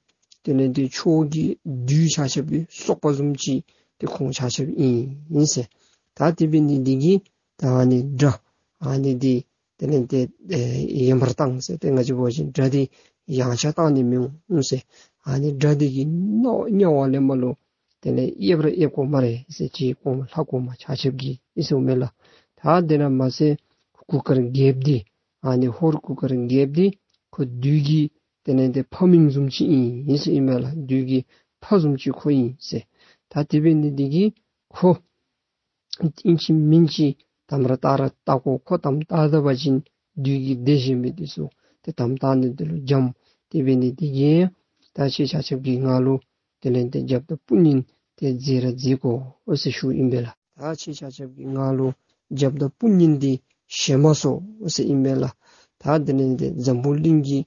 དེ་ལས་ཏེ་ཕྱོགས་ཀྱི་བདུད་ཆ་ཁྱབ་ཀྱི་སོག་པ་བཟུམ་ཅིག་ཏེ་ཁོང་ཆ་ཁྱབ་ཨིན་ཨིན་ཟེར། ད་དེ་འབད་ནི་འདི་གིས་ད་ཨ་ནི་དགྲ་ཨ་ནི་འདི་དེ་ལས་ཏེ་ཨེ་ཡན་པར་བཏང་ཟེར། ཏེ་ང་བཅས་འབད་བ་ཅིན་དགྲ་འདི་ཡང་ཆག་བཏང་ནི་མི་འོང་ཟེར། ཨ་ནི་དགྲ་འདི་གི་རྣ་དམྱལ་བ་ལས་མར་ལུ་དེ་ལས་ཨེབ་ར་ཨེབ་དགོ་སྨ་རེ་ཟེར། ཁྱེད་གོང་མ་ལྷ་གོང་མ་ཆ་ཁྱབ་ཀྱིས་ཨིན་ཟེར་མས་ལགས། ད་དེ་ན་མ་ཚད་གུར་དཀར་རྒྱལཔོ་འདི་ཨ་ནི་ཧོར་གུར་དཀར་རྒྱལཔོ་འདི་ཁོ་བདུད་ཀྱི་དེ་ལས་ཏེ་ཕ་མིང་བཟུམ་ཅིག་ཨིན་ཨིན་ཟེར་ཨིན་མས་ལགས། བདུད་ཀྱི་ཕ་བཟུམ་ཅིག་ཁོ་ཨིན་ཟེར། ད་དེ་འབད་ནི་འདི་གིས་ཁོ་ཨིན་ཅི་མིན་ཅི་དམ་ར་བཏགས་ར་བཏགས་དགོ། ཁོ་དམ་བཏགས་ད་པ་ཅིན་བདུད་ཀྱི་སྡེ་གཞན་མི་འདི་ཚུ་ཏེ་དམ་བཏགས་ནི་འདི་ལུ་འཇམ། དེ་འབད་ནི་འདི་གིས་ད་ཁྱེད་ཆ་ཁྱབ་ཀྱིས་ང་ལུ་དེ་ལས་ཏེ་རྒྱབ་དང་དཔུང་གཉེན་ཏེ་མཛད་ར་མཛད་དགོ་ཟེར་ཞུཝ་ཨིན་པས་ལགས། ད་ཁྱེད་ཆ་ཁྱབ་ཀྱིས་ང་ལུ་རྒྱབ་དང་དཔུང་གཉེན་འདི་བཞེས་མ་ཚུགས་ཟེར་ཨིན་པས་ལགས། ད་དེ་ལས་ཏེ་འཛམ་བུ་གླིང་གི་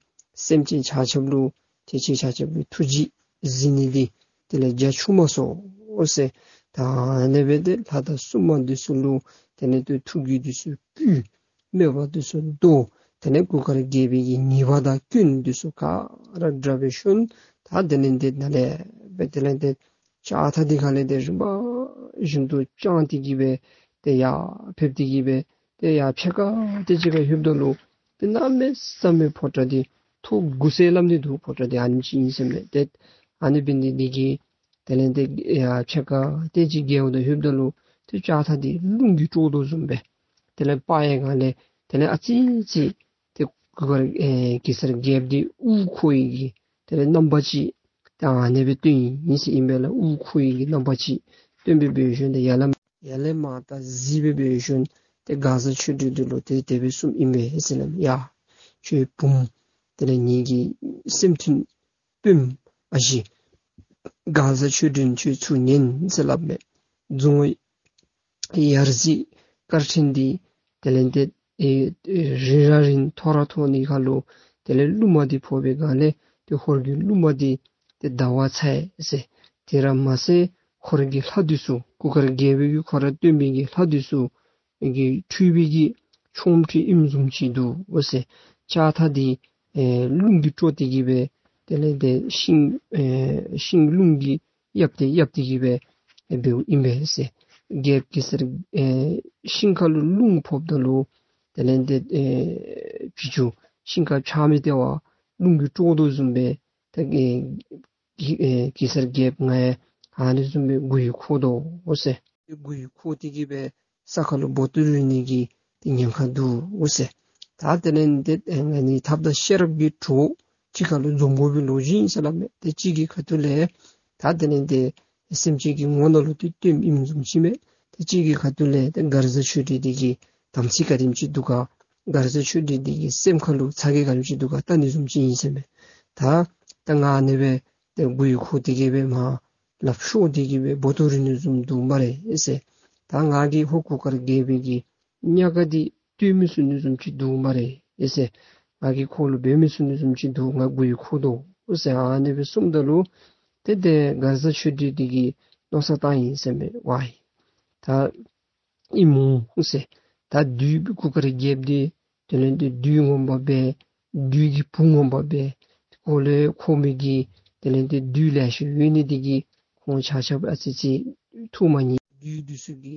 སེམས་ཅན་ཆ་ཁྱབ་ལུ་ཏེ་ཁྱེད་ཆ་ཁྱབ་ཀྱི་ཐུགས་རྗེ་གཟིགས་ནི་འདི་དེ་ལས་རྒྱ་ཆུང་མ་ཚུགས་ཟེར། ད་ཨ་ནི་སྦེ་ཏེ་ལྷ་དང་སྲུང་མ་འདི་ཚུ་ལུ་དེ་ལས་ཏེ་ཐུགས་རྒྱུད་འདི་ཚུ་བསྐུལ། དམོད་པ་འདི་ཚུ་བཟློག། དེ་ལས་གུར་དཀར་རྒྱལ་པོའི་གི་ཉེས་པ་དང་སྐྱོན་འདི་ཚུ་ག་ར་བསྒྲགས་སྦེ་ཞིནམ་ད་དེ་ལས་ཏེ་ནཱ་ལས་སྦེ་དེ་ལས་ཏེ་ལྕགས་ཐག་འདི་ཁ་ལས་ཏེ་རིམ་པ་བཞིན་དུ་དཔྱངས་ཏེ་གི་སྦེ་ཏེ་ཡར་ཕེབས་ཏེ་གི་སྦེ་ཏེ་ཡར་ཕྱེད་ཀ་དེ་ཅིག་ཁར་ལྷོདཔ་ད་ལུ་ཏེ་གནམ་མེད་ས་མེད་ཕོ་བྲང་འདི་ཐོག་དགུ་ཟེར་སླབ་ནི་འདུག། ཕོ་བྲང་འདི་ཨ་ནེམ་ཅིག་ཨིན་ཟེར་མས། ཏེ་ཨ་ནི་འབད་ནི་འདི་གིས་དེ་ལས་ཏེ་ཡར་ཕྱེད་ཀ་དེ་ཅིག་བརྒལཝ་ད་ལྷོདཔ་ད་ལུ་ཏེ་ལྕགས་ཐག་འདི་རླུང་གིས་དཀྲོགས་དོ་བཟུམ་སྦེ་དེ་ལས་སྤར་བའི་སྒང་ལས་དེ་ལས་ཨ་ཙི་ཅིག་ཏེ་གུར་དཀར་ཨེ་གེ་སར་རྒྱལཔོ་འདི་དབུ་འཁོར་བའི་གི་དེ་ལས་རྣམ་པ་ཅིག་ད་ཨ་ནི་སྦེ་སྟོན་ཡི་ཟེར་ཨིན་པས་ལགས། དབུ་འཁོར་བའི་གི་རྣམ་པ་ཅིག་སྟོན་སྦེ་འབད་ཞིནམ་ཏེ་ཡར་ལས་ཡར་ལས་མར་ད་གཟིགས་སྦེ་འབད་ཞིནམ་ཏེ་མགར་བཟའ་ཆོས་སྒྲོན་འདི་ལུ་ཏེ་དེ་སྦེ་གསུངམ་ཨིན་པས་ཟེར་སླབ་མས། ཡ་ཁྱོད་བུམོ་དེ་ལས་ངེ་གི་སེམས་མཐུན་སྤུན་ཨ་ཞེ་མགར་བཟའ་ཆོས་སྒྲོན་ཁྱོད་ཚུར་ཉན་ཟེར་སླབ་མས། རྫོང་ཡར་གཟིགས་དཀར་ཕྲེང་འདི་དེ་ལས་ཏེ་ཨེ་ཨེ་རིང་ར་རིང་མཐོ་ར་མཐོ་ནི་ཁར་ལུ་དེ་ལས་རླུང་མ་འདི་ཕོག་པའི་སྒང་ལས་ཏེ་ཧོར་གྱི་རླུང་མ་འདི་ཏེ་ད་བ་ཚ་ཡི་ཟེར། དེ་ར་མ་ཚད་ཧོར་གྱི་ལྷ་འདི་ཚུ་གུར་དཀར་རྒྱལ་པོ་གིས་ཁོ་ར་བསྟེན་པའི་གི་ལྷ་འདི་ཚུ་གི་འཁྲུགས་པའི་གི་ཆོ་འཕྲུལ་ཨིནམ་བཟུམ་ཅིག་འདུག་ཟེར། ལྕགས་ཐག་འདི་ཨེ་རླུང་གིས་དཀྲོགས་ཏེ་གི་སྦེ་དེ་ལས་ཏེ་ཤིང་ཨེ་ཤིང་རླུང་གིས་གཡབ་སྟེ་གཡབ་སྟེ་གི་སྦེ་ཨེ་འབདཝ་ཨིན་པས་ཟེར། རྒྱལཔོ་གེ་སར་ཨེ་ཤིང་ཁ་ལུ་རླུང་ཕོགཔ་ད་ལུ་དེ་ལས་ཏེ་ཨེ་བྱི་ཅུང་ཤིང་ཁར་ཆགས་མི་སྟེར་བར་རླུང་གིས་དཀྲོགས་དོ་བཟུམ་སྦེ་ད་ཨེ་གེ་ཨེ་གེ་སར་རྒྱལཔོ་ང་ཡང་ ཨ་ནི་བཟུམ་སྦེ་མགུ་ཡུ་འཁོར་དོ་འོང་ཟེར། མགུ་ཡུ་འཁོར་ཏེ་གི་སྦེ་ས་ཁ་ལུ་འབོ་ཏོ་རུལ་ནི་གི་ཏེ་ཉེན་ཁ་འདུག་འོང་ཟེར། ད་དེ་ལས་ཏེ་ཨེ་ང་ནི་ཐབས་དང་ཤེས་རབ་ཀྱི་གྲོགས་གཅིག་ཁར་ལུ་འཛོམས་དགོ་པའི་ལོ་རྒྱུས་ཨིན་ཟེར་སླབ་མས། ཏེ་གཅིག་གི་ཁ་ཐུག་ལས་ད་དེ་ལས་ཏེ་སེམས་ཅན་གྱི་ངོ་ནང་ལུ་ཏེ་སྟོནམ་ཨིནམ་བཟུམ་ཅིག་མས། ཏེ་གཅིག་གི་ཁ་ཐུག་ལས་ཏེ་མགར་བཟའ་ཆོས་སྒྲོན་འདི་གི་དམ་ཚིག་ག་དེམ་ཅིག་འདུག་ག། མགར་བཟའ་ཆོས་སྒྲོན་འདི་གི་སེམས་ཁ་ལུ་ཚ་གྱང་ག་དེམ་ཅིག་འདུག་ག་བལྟ་ནི་བཟུམ་ཅིག་ཨིན་ཟེར་མས། ད་ད་ང་ཨ་ནི་སྦེ་ཏེ་མགུ་ཡུ་འཁོར་ཏེ་གི་སྦེ་མར་ལགཔ་ཤོར་ཏེ་གི་སྦེ་འབོ་ཏོ་རུལ་ནི་བཟུམ་འདུག་སྨ་རེ་ཟེར། ད་ང་གིས་ཧོར་གུར་དཀར་རྒྱལ་པོའི་གི་གཉའ་ཁ་འདི་བཏུལ་མི་ཚུགས་ནི་བཟུམ་ཅིག་འདུག་སྨ་རེ་ཟེར། ང་གིས་ཁོ་ལུ་འབད་མི་ཚུགས་ནི་བཟུམ་ཅིག་འདུག། ང་མགུ་ཡུ་འཁོར་དོ་འོང་ཟེར་ཨ་ནི་སྦེ་གསུངམ་ད་ལུ་ཏེ་ཏེ་མགར་བཟའ་ཆོས་སྒྲོན་འདི་གིས་མནོ་བསམ་བཏང་ཡི་ཟེར་མས། ཝའི་ད་ཨིན་མོ་ཟེར། ད་བདུད་གུར་དཀར་རྒྱལཔོ་འདི་དེ་ལས་ཏེ་བདུད་ངོ་མ་སྦེ་བདུད་ཀྱི་བུ་ངོ་མ་སྦེ་ཁོ་ལུ་ཁོ་མི་གི་དེ་ལས་ཏེ་བདུད་ལེ་ཤ་ཡོད་ནི་འདི་གིས་ཁོང་ཆ་ཁྱབ་ཨ་ཙི་ཅིག་ཐུགས་མ་མཉེས། བདུད་འདི་ཚུ་གི་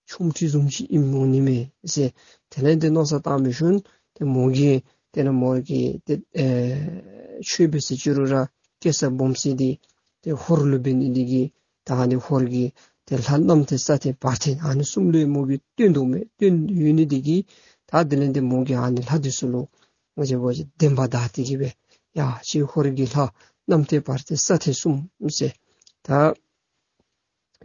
ཆོ་འཕྲུལ་བཟུམ་ཅིག་ཨིན་མོ་ནི་མས་ཟེར། དེ་ལས་ཏེ་མནོ་བསམ་བཏང་མི་ཤུལ་ཏེ་མོ་གིས་དེ་ལས་མོ་གི་ཏེ་ཨེ་ཆོས་འབད་ཟེར་ཅི་རུང་ར་སྐྱེ་ས་སྦོམ་ས་འདི་ཏེ་ཧོར་ལུ་འབད་ནི་འདི་གིས་ད་ཨ་ནི་ཧོར་གྱི་ཏེ་ལྷ་གནམ་ཐེལ་ས་ཐེལ་བར་ཐེལ་ཨ་ནི་གསུམ་ལུ་མོ་གིས་བསྟེན་དོ་མས། བསྟེན་ཡོད་ནི་འདི་གིས་ད་དེ་ལས་ཏེ་མོ་གིས་ཨ་ནི་ལྷ་འདི་ཚུ་ལུ་ང་བཅས་འབད་བ་ཅིན་བདེན་པ་བདའ་སྟེ་གི་སྦེ་ཡ་ཁྱེད་ཧོར་གྱི་ལྷ་གནམ་ཐེལ་བར་ཐེལ་ས་ཐེལ་གསུམ་ཟེར། ད་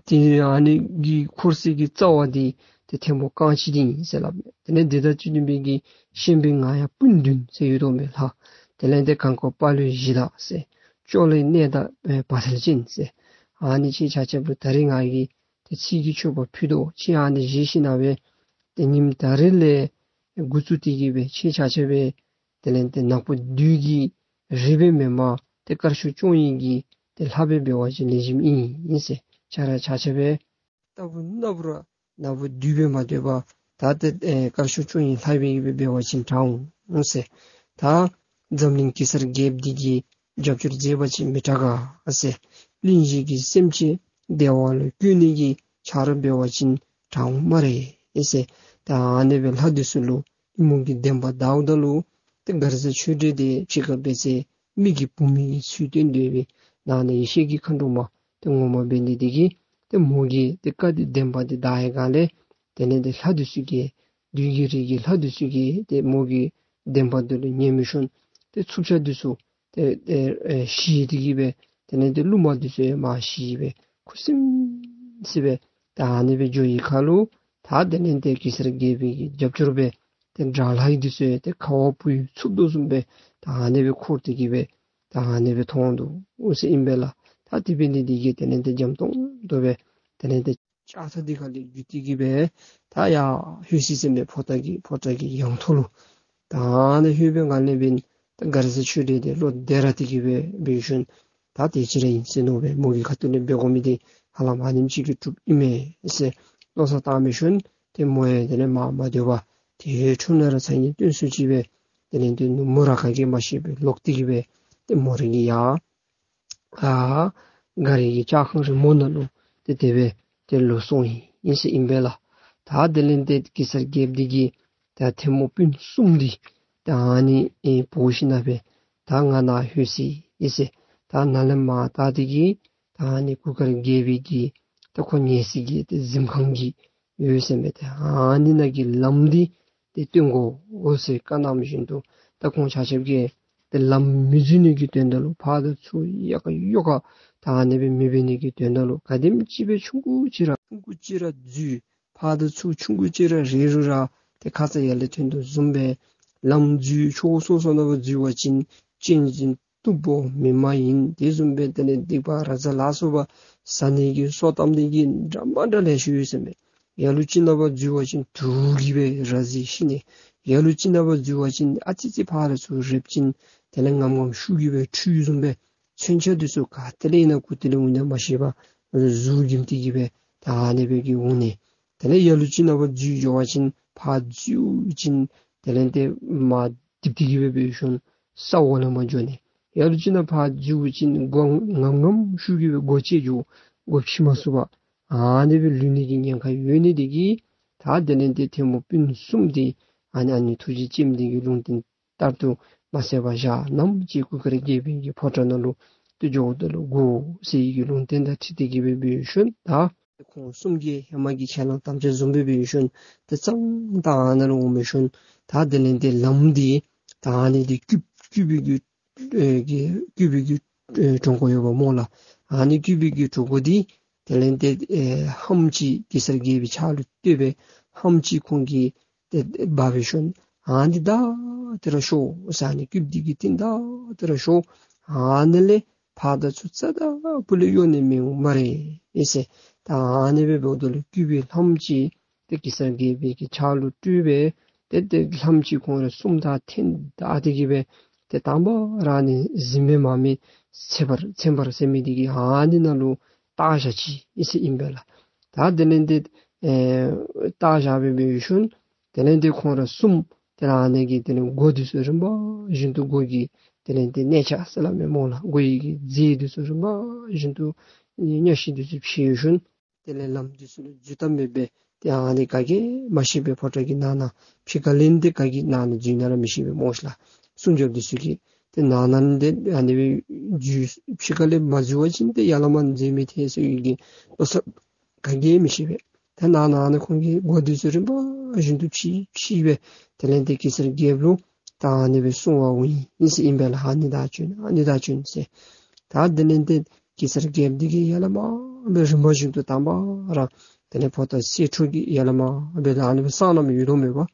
ཏེ་ཨ་ནི་གི་འཁོར་ས་གི་རྩ་བ་འདི་ཏེ་ཐལ་མོ་རྐང་གཅིག་འདི་ཨིན་ཟེར་སླབ་མས། དེ་ལས་འདི་དང་བཅས་པའི་གི་ཤན་པའི་ང་ཡ་སྤུན་བདུན་ཟེར་ཡོད་དོ་མས་ལྷ། དེ་ལས་ཏེ་གང་གོ་དཔའ་ལུས་བཞི་དང་ཟེར། ཅོག་ལེ་གནས་དང་བ་ཐལ་ཅན་ཟེར། ཨ་ནི་ཁྱེད་ཆ་ཁྱབ་ལུ་ད་རིས་ང་གིས་ཏེ་ཚིག་གི་མཆོད་པ་ཕུལ་དོ། ཁྱེད་ཨ་ནི་བཞེས་ཞིནམ་ལས་ཏེ་ཉིནམ་ད་རིས་ལས་འགོ་བཙུགས་ཏེ་གི་སྦེ་ཁྱེད་ཆ་ཁྱབ་སྦེ་དེ་ལས་ཏེ་ནག་པོ་བདུད་ཀྱི་རིགས་སྦེ་མེན་པར་ཏེ་དཀར་ཕྱོགས་སྐྱོང་བའི་གི་ཏེ་ལྷ་སྦེ་འབད་བ་ཅིན་ལེགས་ཤོམ་ཨིན་ཟེར། ཁྱེད་ར་ཆ་ཁྱབ་སྦེ་རྟག་བུ་ན་བུ་ར་ནག་པོ་བདུད་སྦེ་མ་སྡོད་པར་ད་ཏེ་ཨེ་དཀར་ཕྱོགས་སྐྱོང་བའི་ལྷ་སྦེ་འབད་བ་ཅིན་དྲག་འོང་ཟེར། ད་འཛམ་གླིང་གེ་སར་རྒྱལཔོ་འདི་གིས་རྒྱབ་སྐྱོར་མཛད་པ་ཅིན་མི་དྲག་ག་ཟེར། གླིང་བཞི་གི་སེམས་ཅན་བདེ་བ་ལུ་བཀོད་ནི་གི་ཆ་རོགས་འབད་བ་ཅིན་དྲག་འོང་སྨ་རེ་ཟེར། ད་ཨ་ནི་སྦེ་ལྷ་འདི་ཚུ་ལུ་ཨེ་མོ་གིས་བདེན་པ་བདའཝ་ད་ལུ་ཏེ་མགར་བཟའ་ཆོས་སྒྲོན་འདི་ཕྱི་ཁར་འབད་ཚེ་མི་གི་བུམོ་གི་ཚུལ་སྟོན་ཏེ་སྦེ་ནང་ན་ཡེ་ཤེས་ཀྱི་མཁའ་འགྲོ་མ་ཏེ་ངོ་མ་འབད་ནི་འདི་གིས་ཏེ་མོ་གིས་ཏེ་བཀའ་འདི་བདེན་པ་འདི་བདའ་བའི་སྒང་ལས་དེ་ལས་ཏེ་ལྷ་འདི་ཚུ་གིས་བདུད་ཀྱི་རིགས་ཀྱི་ལྷ་འདི་ཚུ་གིས་ཏེ་མོ་གི་བདེན་པ་འདི་ལུ་ཉན་མི་ཤོང་། ཏེ་འཚུབ་ཆ་འདི་ཚུ་ཏེ་ཏེ་ཨེ་ཞི་སྟེ་གི་སྦེ་དེ་ལས་ཏེ་རླུང་མ་འདི་ཚུ་ཡང་མར་ཞི་སྦེ་ཁུ་སིམ་སི་སྦེ་ད་ཨ་ནི་སྦེ་འགྱོ་བའི་ཁར་ལུ་ད་དེ་ལས་ཏེ་གེ་སར་རྒྱལ་པོའི་གི་རྒྱབ་སྐྱོར་སྦེ་ཏེ་དགྲ་ལྷ་འདི་ཚུ་ཡང་ཏེ་ཁ་བ་སྤུ་ཡི་འཚུབ་དོ་བཟུམ་སྦེ་ད་ཨ་ནི་སྦེ་འཁོར་ཏེ་གི་སྦེ་ད་ཨ་ནི་སྦེ་མཐོང་དོ་འོང་ཟེར་ཨིན་པས་ལགས། ད་དེ་འབད་ནི་འདི་གིས་དེ་ལས་ཏེ་འཇམ་ཏོང་ཏོ་སྦེ་དེ་ལས་ཏེ་ལྕགས་ཐག་འདི་ཁ་ལས་བརྒྱུད་དེ་གི་སྦེ་ད་ཡར་ལྷོད་ཅི་ཟེར་མས། ཕོ་བྲང་གི་ཕོ་བྲང་གི་ཡང་ཐོག་ལུ། ད་ཨ་ནི་ལྷོད་པའི་སྒང་ལས་འབདན་ད་མགར་བཟའ་ཆོས་སྒྲོན་འདི་བློ་བདེ་ར་སྟེ་གི་སྦེ་འབད་ཞིནམ་ད་དེ་ཅིག་ར་ཨིན་ཟེར་མནོ་སྦེ་མོ་གི་ཁ་ཐུག་ལས་འབད་དགོ་མི་འདི་ཧ་ལམ་ཨ་ནེམ་ཅིག་གིས་གྲུབ་ཨིན་མས་ཟེར་མནོ་བསམ་བཏང་འབད་ཞིནམ་ཏེ་མོ་ཡང་དེ་ལས་མར་མ་སྡོད་པར་ཏེ་འཁྲུལ་ན་ར་ཚ་ནི་སྟོན་སུ་ཅིག་སྦེ་དེ་ལས་ཏེ་ནུབ་མོ་ར་ག་གིས་མ་ཤེས་པར་ལོག་སྟེ་གི་སྦེ་ཏེ་མོ་ར་གི་ཡར་ཨ་མགར་གྱི་ལྕགས་ཁང་རིང་མོ་ནང་ལུ་ཏེ་དེ་སྦེ་ཏེ་ལོག་སོང་ཡི་ཟེར་ཨིན་པས་ལགས། ད་དེ་ལས་ཏེ་གེ་སར་རྒྱལཔོ་འདི་གིས་ད་ཐལ་མོ་སྤུན་གསུམ་འདི་ད་ཨ་ནི་ཨེ་འབོ་ཞིནམ་ལས་ད་ང་ནཱ་ལྷོད་ཅི་ཟེར། ད་ནཱ་ལས་མར་ད་འདི་གིས་ད་ཨ་ནི་གུར་དཀར་རྒྱལ་པོའི་གི་ད་ཁོ་ཉལ་སའི་གི་ཏེ་གཟིམ་ཁང་གི་ཡོད་ཟེར་མས། ཏེ་ཨ་ནི་ནང་གི་ལམ་འདི་ཏེ་སྟོན་དགོ་འོང་ཟེར་བཀའ་གནང་བཞིན་དུ་ད་ཁོང་ཆ་ཁྱབ་ཀྱིས་ཏེ་ལམ་མི་འཛུལ་ནི་གི་དོན་དག་ལུ་ཕར་དང་ཚུར་ཡ་ག་ཡོ་ག་ད་ཨ་ནི་སྦེ་མི་འབད་ནི་གི་དོན་དག་ལུ་ག་དེམ་ཅིག་སྦེ་ཆུང་ཀུ་ཅིག་ར་ཆུང་ཀུ་ཅིག་ར་འཛུལ་ཕར་དང་ཚུར་ཆུང་ཀུ་ཅིག་ར་རེ་རུང་ར་ཏེ་ཁ་ཙ་ཡར་ལས་ཐོན་དོ་བཟུམ་སྦེ་ལམ་འཛུལ་ཕྱོགས་སོ་སོ་ནང་ཕར་འཛུལ་བ་ཅིན་གཅན་གཟན་གཏུམ་པོ་མི་མ་ཡིན། དེ་བཟུམ་སྦེ་དེ་ལས་སྡིག་པ་ར་ཛ་ལ་སོགས་པ་ཟ་ནི་གི་སོ་བཏབ་ནི་གི་འདྲ་མ་འདྲ་ལེ་ཤ་ཡོད་ཟེར་མས། ཡ་ལུ་ཅིག་ནང་ཕར་འཛུལ་བ་ཅིན་དུག་གིས་སྦེ་ར་བཟི་ཤི་ནི། ཡ་ལུ་ཅིག་ནང་ཕར་འཛུལ་བ་ཅིན་ཨ་ཙི་ཅིག་ཕར་ཚུར་རེག་པ་ཅིན་དེ་ལས་ངམ་ངམ་ཤུགས་ཀྱིས་སྦེ་འཁྲུལ་བཟུམ་སྦེ་མཚོན་ཆ་འདི་ཚུ་ག་ཏེ་ལས་ཨིན་ན་གུ་ཏེ་ལས་འོང་ན་མ་ཤེས་པར་གཟུགས་འགྱིམ་སྟེ་གི་སྦེ་ད་ཨ་ནི་སྦེ་གི་འོང་ནི། དེ་ལས་ཡ་ལུ་ཅིག་ནང་ཕར་འཛུལ་འགྱོ་བ་ཅིན་ཕར་འཛུལ་ཅིན་དེ་ལས་ཏེ་མར་རྡིབ་སྟེ་གི་སྦེ་འབད་ཞིནམ་ས་འོག་ལས་མར་འགྱོ་ནི། ཡ་ལུ་ཅིག་ནང་ཕར་འཛུལ་ཅིན་སྒོ་ངམ་ངམ་ཤུགས་ཀྱིས་སྦེ་སྒོ་ཕྱེ་འགྱོ་སྒོ་ཕྱེ་མ་ཚུགས་པར་ཨ་ནི་སྦེ་ལུས་ནི་གི་ཉེན་ཁ་ཡོད་ནི་འདི་གིས་ད་དེ་ལས་ཏེ་ཐལ་མོ་སྤུན་གསུམ་འདི་ཨ་ནི་ཨ་ནི་ཐུགས་རྗེ་ཅནམ་འདི་གི་ལུང་བསྟན་ལྟར་དུ་མ་བསད་པར་བཞག། ནམ་ཅིག་གུར་དཀར་རྒྱལ་པོའི་གི་ཕོ་བྲང་ནང་ལུ་ ཏེ་འགྱོཝ་ད་ལུ་དགོ་ཟེར་བའི་གི་ལུང་བསྟན་དང་འཁྲིལ་ཏེ་གི་སྦེ་འབད་ཞིནམ་ད་ཁོང་གསུམ་གྱིས་ཧེ་མ་གི་ཁས་བླངས་དམ་བཅའ་བཟུམ་སྦེ་འབད་ཞིནམ་ཏེ་གཙང་ད་ཨ་ནཱ་ལུ་འོང་འབད་ཞིནམ་ད་དེ་ལས་ཏེ་ལམ་འདི་ད་ཨ་ནི་འདི་ཀུ་ཀུ་བི་གི་ཨེ་གི་ཀུ་བི་གི་ཨེ་གྲོང་ཁོག་ཡོདཔ་སྨོ་ལགས། ཨ་ནི་ཀུ་བི་གི་གྲོང་ཁོག་འདི་དེ་ལས་ཏེ་ཨེ་ལྷམ་ཅིག་གེ་སར་རྒྱལ་པོའི་ཕྱག་ལུ་གཏོད་སྦེ་ལྷམ་ཅིག་ཁོང་གིས་ཏེ་འབག་འབད་ཞིནམ་ཨ་ནི་བདའ་སྟེ་ར་ཤོག་ཟེར། ཨ་ནི་ཀུ་བི་འདི་གི་སྟེང་བདའ་སྟེ་ར་ཤོག། ཨ་ནི་ལས་ཕར་དང་ཚུར་རྩ་དང་སྤུ་ལས་གཡོ་ནི་མི་འོང་སྨ་རེ་ཟེར། ད་ཨ་ནི་སྦེ་འབདཝ་ད་ལུ་ཀུ་བི་ལྷམ་ཅིག་ཏེ་གེ་སར་རྒྱལ་པོའི་གི་ཕྱག་ལུ་སྤྲོད་སྦེ་ཏེ་ཏེ་ལྷམ་ཅིག་ཁོང་ར་གསུམ་དང་འཐེན་བདའ་སྟེ་གི་སྦེ་ཏེ་དང་པ་ར་ཨ་ནི་གཟིམ་དཔོན་མར་མི་ཚེ་འབར་ཚེ་འབར་ཟེར་མི་འདི་གི་ཨ་ནི་ནང་ལུ་བཏགས་བཞག་ཅི་ཟེར་ཨིན་པས་ལགས། ད་དེ་ལས་ཏེ་ཨེ་བཏགས་བཞག་སྦེ་འབད་ཞིནམ་དེ་ལས་ཏེ་ཁོང་ར་གསུམ་དེ་ལས་ཨ་ནི་གི་དེ་ལས་སྒོ་འདི་ཚུ་རིམ་པ་བཞིན་དུ་སྒོ་གི་དེ་ལས་ཏེ་གནས་ཆ་ཟེར་སླབ་མས་སྨོ་ལགས། སྒོ་ཡི་གི་རྫས་འདི་ཚུ་རིམ་པ་བཞིན་དུ་གནས་ཤིང་འདི་ཚུ་ཕྱེ་ཞིནམ་དེ་ལས་ལམ་འདི་ཚུ་ལུ་འཛུལ་ཐབས་མེད་པས། ཏེ་ཨ་ནི་ག་གིས་མ་ཤེས་པས། ཕོ་བྲང་གི་ནང་ན་ཕྱི་ཁ་ལས་ཏེ་ག་གིས་ནང་ན་འཛུལ་ན་ར་མི་ཤེས་པས་སྨོ་ལགས། སྲུང་སྐྱོབ་འདི་ཚུ་གིས། ཏེ་ནང་ན་ཏེ་ཨ་ནི་སྦེ་འཛུལ་ཕྱི་ཁ་ལས་མ་འཛུལ་བ་ཅིན་ཏེ་ཡར་ལས་མར་འཛུལ་མི་ཐེ་ཟེར་བའི་གི་ལོ་ས་ག་གིས་མི་ཤེས་པས། ཏེ་ནང་ན་ཨ་ནི་ཁོང་གིས་སྒོ་འདི་ཚུ་རིམ་པ་བཞིན་དུ་ཕྱེ་ཕྱེ་སྦེ་དེ་ལས་ཏེ་གེ་སར་རྒྱལཔོ་ལུ་ད་ཨ་ནི་སྦེ་གསུང་བར་འོང་ཡི་ཟེར་ཨིན་པས་ལགས། ཨ་ནི་བདའ་བྱོན་ཨ་ནི་བདའ་བྱོན་ཟེར། ད་དེ་ལས་ཏེ་གེ་སར་རྒྱལཔོ་འདི་གིས་ཡར་ལས་མར་སྦེ་རིམ་པ་བཞིན་དུ་དང་པ་ར་དེ་ལས་ཕོ་བྲང་གསེར་ཁྲི་གི་ཡར་ལས་མར་སྦེ་ད་ཨ་ནི་སྦེ་སྲང་ལམ་ཡོད་དོ་མས་པ།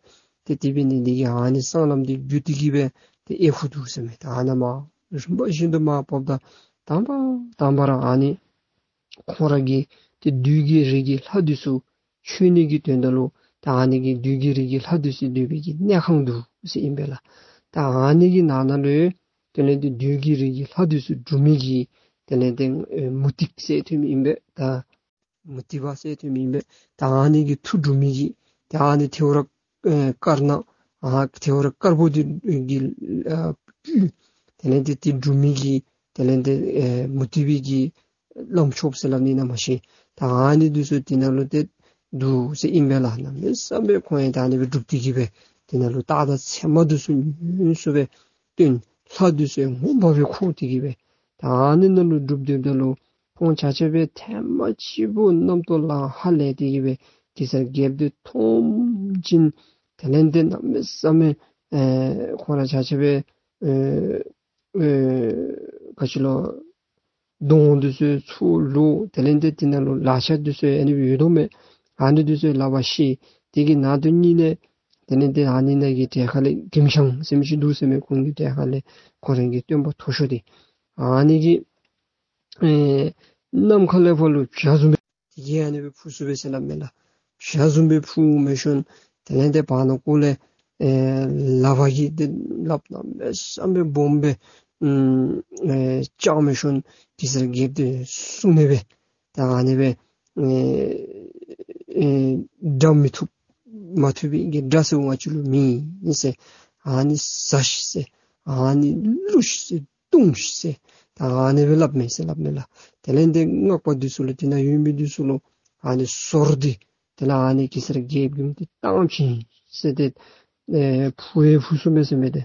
ཏེ་དེ་འབད་ནི་འདི་གིས་ཨ་ནི་སྲང་ལམ་འདི་བརྒྱུད་དེ་གི་སྦེ་ཏེ་ཨེ་ཁུག་འདུག་ཟེར་མས། ད་ཨ་ནཱ་མར་རིམ་པ་བཞིན་དུ་མར་བབས་ད་དང་པ་དང་པ་ར་ཨ་ནི་ཁོང་ར་གི་ཏེ་བདུད་ཀྱི་རིགས་ཀྱི་ལྷ་འདི་ཚུ་མཆོད་ནི་གི་དོན་དག་ལུ་ད་ཨ་ནི་གི་བདུད་ཀྱི་རིགས་ཀྱི་ལྷ་འདི་ཚུ་སྡོད་པའི་གི་གནས་ཁང་འདུག་ཟེར་ཨིན་པས་ལགས། ད་ཨ་ནི་གི་ནང་ན་ལུ་དེ་ལས་ཏེ་བདུད་ཀྱི་རིགས་ཀྱི་ལྷ་འདི་ཚུ་སྒྲུབ་མི་གི་དེ་ལས་ཏེ་ཨེ་མུ་ཏིག་ཟེར་ཐོན་མི་ཨིན་པས། ད་མུ་ཏིག་པ་ཟེར་ཐོན་མི་ཨིན་པས། ད་ཨ་ནི་གི་མཐུ་སྒྲུབ་མི་གི་ད་ཨ་ནི་ཐེའུ་རང་ཨེ་དཀར་ནག་ཨ་ཐེའུ་རང་དཀར་པོ་འདི་གི་ཨ་སྤུས་དེ་ལས་ཏེ་དེ་སྒྲུབ་མི་གི་དེ་ལས་ཏེ་ཨེ་མུ་ཏིག་པའི་གི་བླམ་ཆོསཔ་ཟེར་སླབ་ནི་ཨིན་ན་མ་ཤེས། ད་ཨ་ནི་འདི་ཚུ་དེ་ནང་ལུ་ཏེ་འདུག་ཟེར་ཨིན་པས་ལགས། གནམ་མེད་ས་མེད་ཁོང་ཡང་ད་ཨ་ནི་སྦེ་སྒྲུབ་སྟེ་གི་སྦེ་དེ་ནང་ལུ་རྟགས་དང་མཚན་མ་འདི་ཚུ་ཡོངས་སུ་སྦེ་སྟོན། ལྷ་འདི་ཚུ་ཡང་མངོན་པ་སྦེ་འཁོར་ཏེ་གི་སྦེ་ད་ཨ་ནི་ནང་ལུ་སྒྲུབ་སྡོདཔ་ད་ལུ་ཁོང་ཆ་ཁྱབ་སྦེ་ཐེངས་མ་གཅིག་པོ་རྣམ་རྟོག་ལང་ཧ་ལས་ཏེ་གི་སྦེ་གེ་སར་རྒྱལཔོ་འདི་མཐོངམ་ཅིག་དེ་ལས་ཏེ་གནམ་མེད་ས་མེད་ཨེ་ཁོང་ར་ཆ་ཁྱབ་སྦེ་ཨེ་ཨེ་ག་ཅི་ལོ་གདོང་འདི་ཚུ་ཚུར་ལོག། དེ་ལས་ཏེ་དེ་ནང་ལུ་ལག་ཆ་འདི་ཚུ་ཨ་ནི་སྦེ་ཡོད་དོ་མས། ཨ་ནི་འདི་ཚུ་ལག་པར་བཤེད། དེ་གི་ནང་དོན་གཉིས་ལས་དེ་ལས་ཏེ་ཨ་ནི་ནང་གི་གྲལ་ཁ་ལས་གིམ་ཤང་ཟེར་མི་ཅིག་འདུག་ཟེར་མས། ཁོང་གི་གྲལ་ཁ་ལས་ཁོ་ར་གི་སྟོན་པ་མཐོ་ཤོས་འདི་ཨ་ནི་གི་ཨེ་ནམ་མཁའ་ལས་ཕར་ལུ་བྱ་བཟུམ་སྦེ་དེ་གིས་ཨ་ནི་སྦེ་འཕུར་སོང་པས་ཟེར་སླབ་མས་ལགས། བྱ་བཟུམ་སྦེ་འཕུར་འོང་འབད་ཞིནམ་དེ་ལས་ཏེ་བར་ན་ཁོ་ལས་ཨེ་ལག་པ་གིས་ཏེ་ལགཔ་གནམ་མེད་ས་མེད་སྦོམ་སྦེ་ཨེ་བརྐྱངས་འབད་ཞིནམ་གེ་སར་རྒྱལཔོ་འདི་བསྲུང་ནི་སྦེ་ད་ཨ་ནི་སྦེ་ཨེ་ཨེ་དགྲ་མི་ཐུབ་མ་ཐུབ་པའི་གི་དགྲ་ཟེར་ང་བཅས་ལུ་མེད་ཟེར། ཨ་ནི་ཟ་ཤིག་ཟེར། ཨ་ནི་བླུག་ཤིག་ཟེར། བཏུང་ཤིག་ཟེར། ད་ཨ་ནི་སྦེ་སླབ་མས་ཟེར་སླབ་མས་ལགས། དེ་ལས་ཏེ་སྔགས་པ་འདི་ཚུ་ལུ་དེ་ནང་ཡོད་མི་འདི་ཚུ་ལུ་ཨ་ནི་སོར་འདི་དེ་ལས་ཨ་ནི་གེ་སར་རྒྱལཔོ་གི་མིང་འདི་བཏང་བྱིན་ཟེར་ཏེ་ཨེ་འཕུར་ཡང་འཕུར་སོང་པས་ཟེར་མས་ཏེ།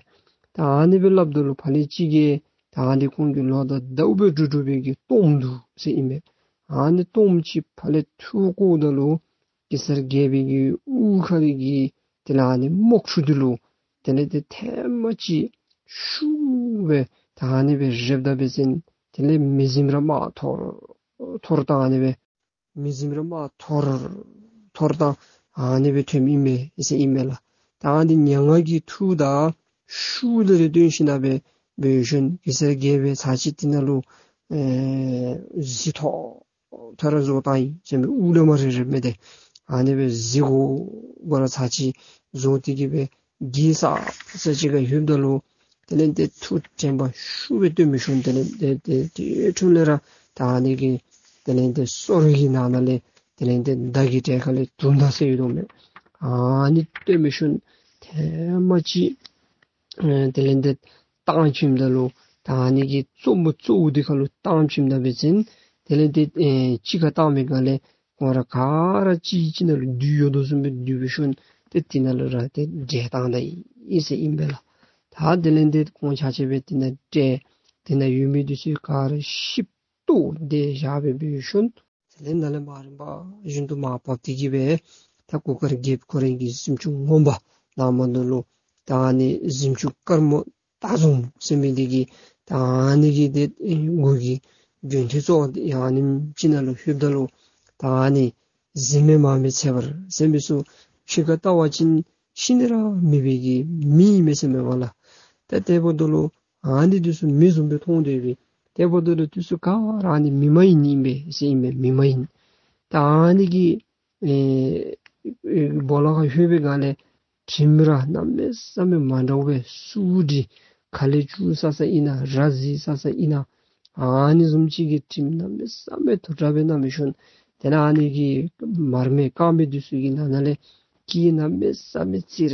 ད་ཨ་ནི་སྦེ་སླབ་ད་ལུ་ཕར་ལས་གཅིག་གིས་ད་ཨ་ནི་ཁོང་གི་ལོག་ད་ཟླཝ་སྦེ་འགྲོ་འགྲོ་བའི་གི་གཏོརམ་འདུག་ཟེར་ཨིན་མས། ཨ་ནི་གཏོརམ་ཅིག་ཕར་ལས་འཐུ་བཀོཝ་ད་ལུ་གེ་སར་རྒྱལ་པོའི་གི་དབུ་ཁ་རི་གི་དེ་ལས་ཨ་ནི་རྨོག་ཆུ་འདི་ལུ་དེ་ལས་ཏེ་ཐེངས་མ་གཅིག་ཤུགས་སྦེ་ད་ཨ་ནི་སྦེ་རེགཔ་ད་འབད་བ་ཅིན་དེ་ལས་མེ་ཟིམ་ར་དམར་ཐོར་ཐོར་དང་ཨ་ནི་སྦེ་མེ་ཟིམ་ར་དམར་ཐོར་ཐོར་དང་ཨ་ནི་སྦེ་ཐོནམ་ཨིན་མས་ཟེར་ཨིན་མས་ལགས། ད་ཨ་ནི་མྱ་ངན་གྱི་མཐུ་དང་ཤུགས་ལས་ར་བརྟེན་ཞིནམ་ལས་འབད་འབད་ཞིནམ་གེ་སར་རྒྱལ་པོའི་ཚར་གཅིག་དེ་ནང་ལུ་ཨེ་གཟི་ཐོག་ཐོག་ར་བཟོ་བཏང་ཡི་ཟེར་མས། དབུ་ལས་མར་རེག་རེགཔ་མས་ཏེ། ཨ་ནི་སྦེ་གཟི་གོ་གོ་ར་ཚར་གཅིག་བཟོ་སྟེ་གི་སྦེ་གེ་སར་ཟེར་ཅིག་ཁར་ལྷོདཔ་ད་ལུ་དེ་ལས་ཏེ་མཐུ་དྲན་པ་ཤུགས་སྦེ་བཏོན་འབད་ཞིནམ་དེ་ལས་ཏེ་ཏེ་དེ་འཕྲོ་ལས་ར་ད་ཨ་ནི་གི་དེ་ལས་ཏེ་སོར་གྱི་ནང་ན་ལས་དེ་ལས་ཏེ་མདའ་གི་གྲལ་ཁ་ལས་དུང་མདའ་ཟེར་ཡོད་དོ་མས། ཨ་ནི་བཏོན་འབད་ཞིནམ་ཐེངས་མ་གཅིག་ཨེ་དེ་ལས་ཏེ་བཏང་བྱིནམ་ད་ལུ་ད་ཨ་ནི་གི་གཙོ་མོ་གཙོ་བོ་འདི་ཁ་ལུ་བཏང་བྱིནམ་ད་འབད་བ་ཅིན་དེ་ལས་ཏེ་ཨེ་གཅིག་ཁར་བཏང་མི་ག་ལས་ཁོང་ར་ག་ར་གཅིག་གཅིག་ནང་ལུ་བདུད་ཡོད་དོ་བཟུམ་སྦེ་བདུད་འབད་ཞིནམ་ཏེ་དེ་ནང་ལུ་ར་ཏེ་བསྒྲལ་བཏང་ད་ཡི་ཟེར་ཨིན་པས་ལགས། ད་དེ་ལས་ཏེ་ཁོང་ཆ་ཁྱབ་སྦེ་དེ་ནང་བསྒྲལ། དེ་ནང་ཡོད་མི་འདི་ཚུ་ག་ར་ཤིབ་ཏོག་ཏོ་བཞག་སྦེ་འབད་ཞིནམ་དེ་ལས་ནཱ་ལས་མར་རིམ་པ་བཞིན་དུ་མར་བབས་ཏེ་གི་སྦེ་ད་གུར་དཀར་རྒྱལཔོ་ཁོ་རའི་གི་གཟིམ་ཅུང་ངོ་མ་ནང་མར་འདི་ལུ་ད་ཨ་ནི་གཟིམ་ཅུང་དཀར་མོ་སྟག་རྫོང་ཟེར་མི་འདི་གི་ད་ཨ་ནི་གི་ཏེ་སྒོ་གི་གྱོན་ཐུང་ཚུ་ཡང་ཨ་ནི་ཅིག་ནང་ལུ་ལྷོདཔ་ད་ལུ་ད་ཨ་ནི་གཟིམ་མེད་མ་མེད་ཚེ་འབར་ཟེར་མི་ཚུ་ཕྱི་ཁར་བལྟ་བ་ཅིན་ཤི་ནི་ར་མེད་པའི་གི་མི་ཨིན་མས་ཟེར་མས་པ་ལགས། ཏེ་དེ་འབདཝ་ད་ལུ་ཨ་ནི་འདི་ཚུ་མི་བཟུམ་སྦེ་མཐོང་དོ་ཡོད་པས། དེ་འབདཝ་ད་ལུ་འདི་ཚུ་ག་ར་ཨ་ནི་མི་མ་ཡིན་ཨིན་པས་ཟེར་ཨིན་མས། མི་མ་ཡིན། ད་ཨ་ནི་གི་ཨེ་ཨེ་སྦོ་ལོགས་ཁར་ལྷོད་པའི་སྒང་ལས་དྲིམ་ར་གནམ་མེད་ས་མེད་མ་འདྲཝ་སྦེ་སུ་འདི་ཁ་ལས་བཅུག་ས་ས་ཨིན་ན་ར་བཟི་ས་ས་ཨིན་ན་ཨ་ནི་བཟུམ་ཅིག་གི་དྲིམ་གནམ་མེད་ས་མེད་དུ་དྲག་སྦེ་མནམ་ཞིནམ་དེ་ལས་ཨ་ནི་གི་མར་མེ་དཀར་མེ་འདི་ཚུ་གི་ནང་ན་ལས་སྐད་གནམ་མེད་ས་མེད་ཙིར་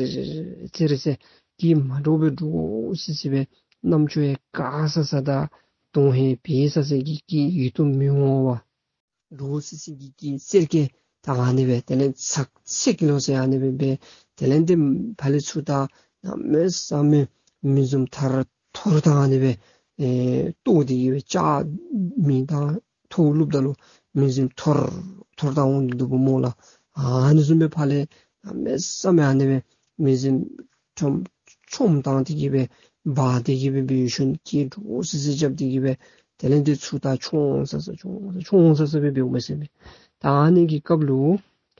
ཙིར་ཟེར་སྐད་མ་འདྲཝ་སྦེ་འདྲོག་སི་སི་སྦེ་རྣམ་ཅོ་ཡང་འགག་ས་ས་དང་གདོང་ཧེ་བལ་ས་ས་གི་སྐད་ཡིད་དུ་མི་འོང་བ། འདྲོག་སི་སི་གི་སྐད་གསེར་སྐད་ད་ཨ་ནི་སྦེ་དེ་ལས་ཚག་ཚིག་ལོ་ཟེར་ཨ་ནི་སྦེ་སྦེ་དེ་ལས་ཏེ་ཕར་ལས་ཚུར་ད་གནམ་མེད་ས་མེད་མི་བཟུམ་ཐར་ཐོར་ད་ཨ་ནི་སྦེ་ཨེ་ལྟོ་འདི་གིས་སྦེ་ལྕགས་མེ་དང་ཐོག་བླུགསཔ་ད་ལུ་མི་བཟུམ་ཐོར་ཐོར་ད་འོང་འདུག་པ་སྨོ་ལགས། ཨ་ནི་བཟུམ་སྦེ་ཕར་ལས་གནམ་མེད་ས་མེད་ཨ་ནི་སྦེ་མི་བཟུམ་ཁྲོམ་ཁྲོམ་བཏང་སྟེ་གི་སྦེ་འབག་སྟེ་གི་སྦེ་འབད་ཞིནམ་སྐད་འདྲོག་སི་སི་རྐྱབ་སྟེ་གི་སྦེ་དེ་ལས་ཏེ་ཚུར་ད་མཆོང་ས་ས་མཆོང་ས་མཆོང་ས་ས་སྦེ་འབདཝ་མས་ཟེར་མས། ད་ཨ་ནི་གི་སྐབས་ལུ་